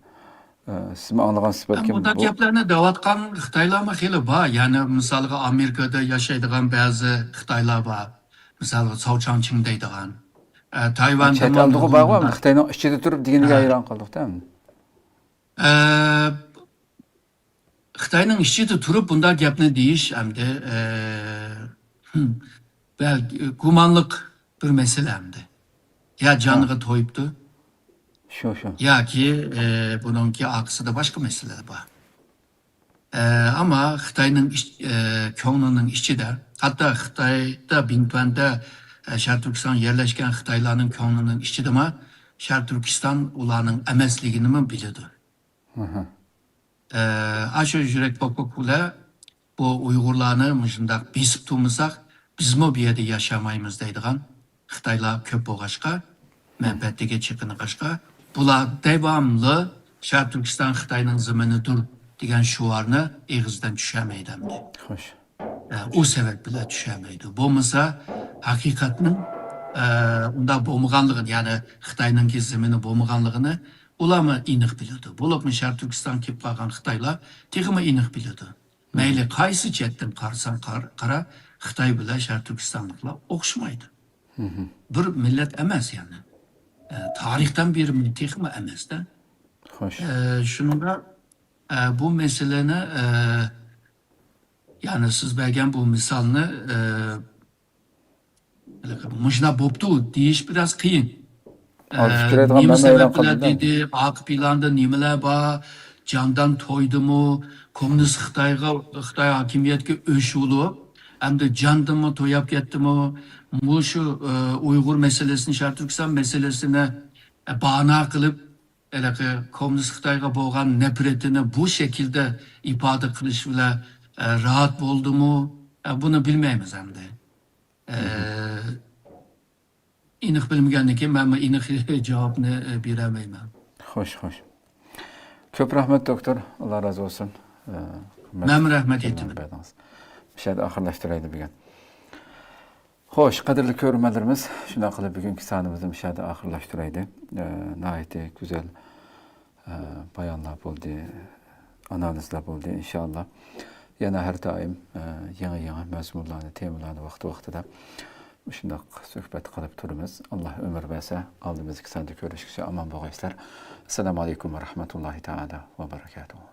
ئە، سىزمۇ ئاڭلىغانسىز بەلكىم بۇنداق بۇ گەپلەرنى دەۋاتقان خىتايلارمۇ خېلى بار. يەنى مىسالغا ئامېرىكىدا ياشايدىغان بەزى خىتايلار بار. مىسالغا، ساۋ چاڭچىڭ دەيدىغان. ئە، تايۋاندىمۇ چەت ئەلدىغۇ نۇرغۇن بارغۇ، بۇنداق. خىتاينىڭ ئىچىدە تۇرۇپ دېگىنىگە ھە. ھەيران قالدۇق-دە. ئە، خىتاينىڭ ئىچىدە تۇرۇپ بۇنداق گەپنى دېيىش ئەمدى، ئە، ھىم، بەل-، گۇمانلىق بىر مەسىلە ئەمدى. يا ھە. جانىغا تويۇپتۇ. شۇ، شۇ. ياكى، ئە، بۇنىڭكى ئارقىسىدا باشقا مەسىلىلەر بار. ئە، ئەمما خىتاينىڭ ئىچ-، ئە، كۆڭلىنىڭ ئىچىدە، ھەتتا خىتايدا، بىڭتۈەندە، ئە، شەرقىي تۈركىستان يەرلەشكەن خىتايلارنىڭ كۆڭلىنىڭ ئىچىدىمۇ شەرقىي تۈركىستان ئۇلارنىڭ ئەمەسلىكىنىمۇ بىلىدۇ. ئەھە. ئە، ئاشۇ يۈرەك پوكلۇق بىلەن بۇ ئۇيغۇرلارنى مۇشۇنداق بېسىپ تۇرمىساق، بىزمۇ بۇ يەردە ياشىيالمايمىز دەيدىغان خىتايلار كۆپ بولغاچقا، مەنپەئەتلىرىگە چېقىنغاچقا، بۇلار داۋاملىق شەرقىي تۈركىستان خىتاينىڭ زېمىنىدۇر دېگەن شوئارنى ئېغىزدىن چۈشۈرمەيدۇ ئەمدى. خوش. ئە، ئۇ سەۋەب بىلەن چۈشۈرمەيدۇ. بولمىسا، ھەقىقەتنىڭ، ئە، ئۇنداق بولمىغانلىقىنى، يەنى خىتاينىڭكى زېمىنى بولمىغانلىقىنى ئۇلارمۇ ئېنىق بىلىدۇ. بولۇپمۇ شەرقىي تۈركىستانغا كېلىپ قالغان خىتايلار تېخىمۇ ئېنىق بىلىدۇ. مەيلى قايسى جەھەتتىن قارىساڭ قار-، قارا، خىتاي بىلەن شەرقىي تۈركىستانلىقلار ئوخشىمايدۇ. بىر مىللەت ئەمەس يەنى. ئە، تارىختىن بېرى تېخىمۇ ئەمەس-دە. خوش. ئە، شۇنىڭغا، ئە، بۇ مەسىلىنى، ئە، يەنى سىز بەرگەن بۇ مىسالنى، ئە، مۇشۇنداق بوپتۇ دېيىش بىراز قىيىن. ئە، پىكىر ئېيتقان نېمە سەۋەب بىلەن دېدى، ئارقا پىلاندا نېمىلەر بار، جاندان تويدىمۇ، كوممۇنىست خىتايغا، خىتاي ھاكىمىيەتكە ئۆچ بولۇپ، ئەمدى جاندىنمۇ توياپ كەتتىمۇ، مۇشۇ، ئە، ئۇيغۇر مەسىلىسىنى، شەرقىي تۈركىستان مەسىلىسىنى، ئە، بانا قىلىپ، ھېلىقى كوممۇنىست خىتايغا بولغان نەپرىتىنى بۇ شەكىلدە ئىپادە قىلىش بىلەن، ئە، راھەت بولدىمۇ؟ ئە، بۇنى بىلمەيمىز ئەمدى. ئە، ئېنىق بىلمىگەندىن كېيىن مەنمۇ ئېنىق جاۋابنى، ئە، بېرەلمەيمەن. خوش، خوش. كۆپ رەھمەت، دوكتور. ئاللا رازى بولسۇن. ئە، مەنمۇ رەھمەت ئېيتىمەن. بەردىڭىز. مۇشۇ يەردە ئاخىرلاشتۇرايلى بۈگۈن. خوش، قەدىرلىك كۆرۈرمەنلىرىمىز، شۇنداق قىلىپ بۈگۈنكى سانىمىزنى مۇشۇ يەردە ئاخىرلاشتۇرايلى. ئە، ناھايىتى گۈزەل، ئە، بايانلار بولدى، ئانالىزلار بولدى. ئىنشائاللا، يەنە ھەر دائىم، ئە، يېڭى، يېڭى مەزمۇنلارنى، تېمىلارنى ۋاقتى، ۋاقتىدا مۇشۇنداق سۆھبەت قىلىپ تۇرىمىز. ئاللا ئۆمۈر بەرسە، ئالدىمىزدىكى ساندا كۆرۈشكىچە ئامان بولغايسىلەر. ئەسسالامۇ ئەلەيكۇم ۋە رەھمەتۇللاھى تائالا ۋە بەرىكاتۇھۇ.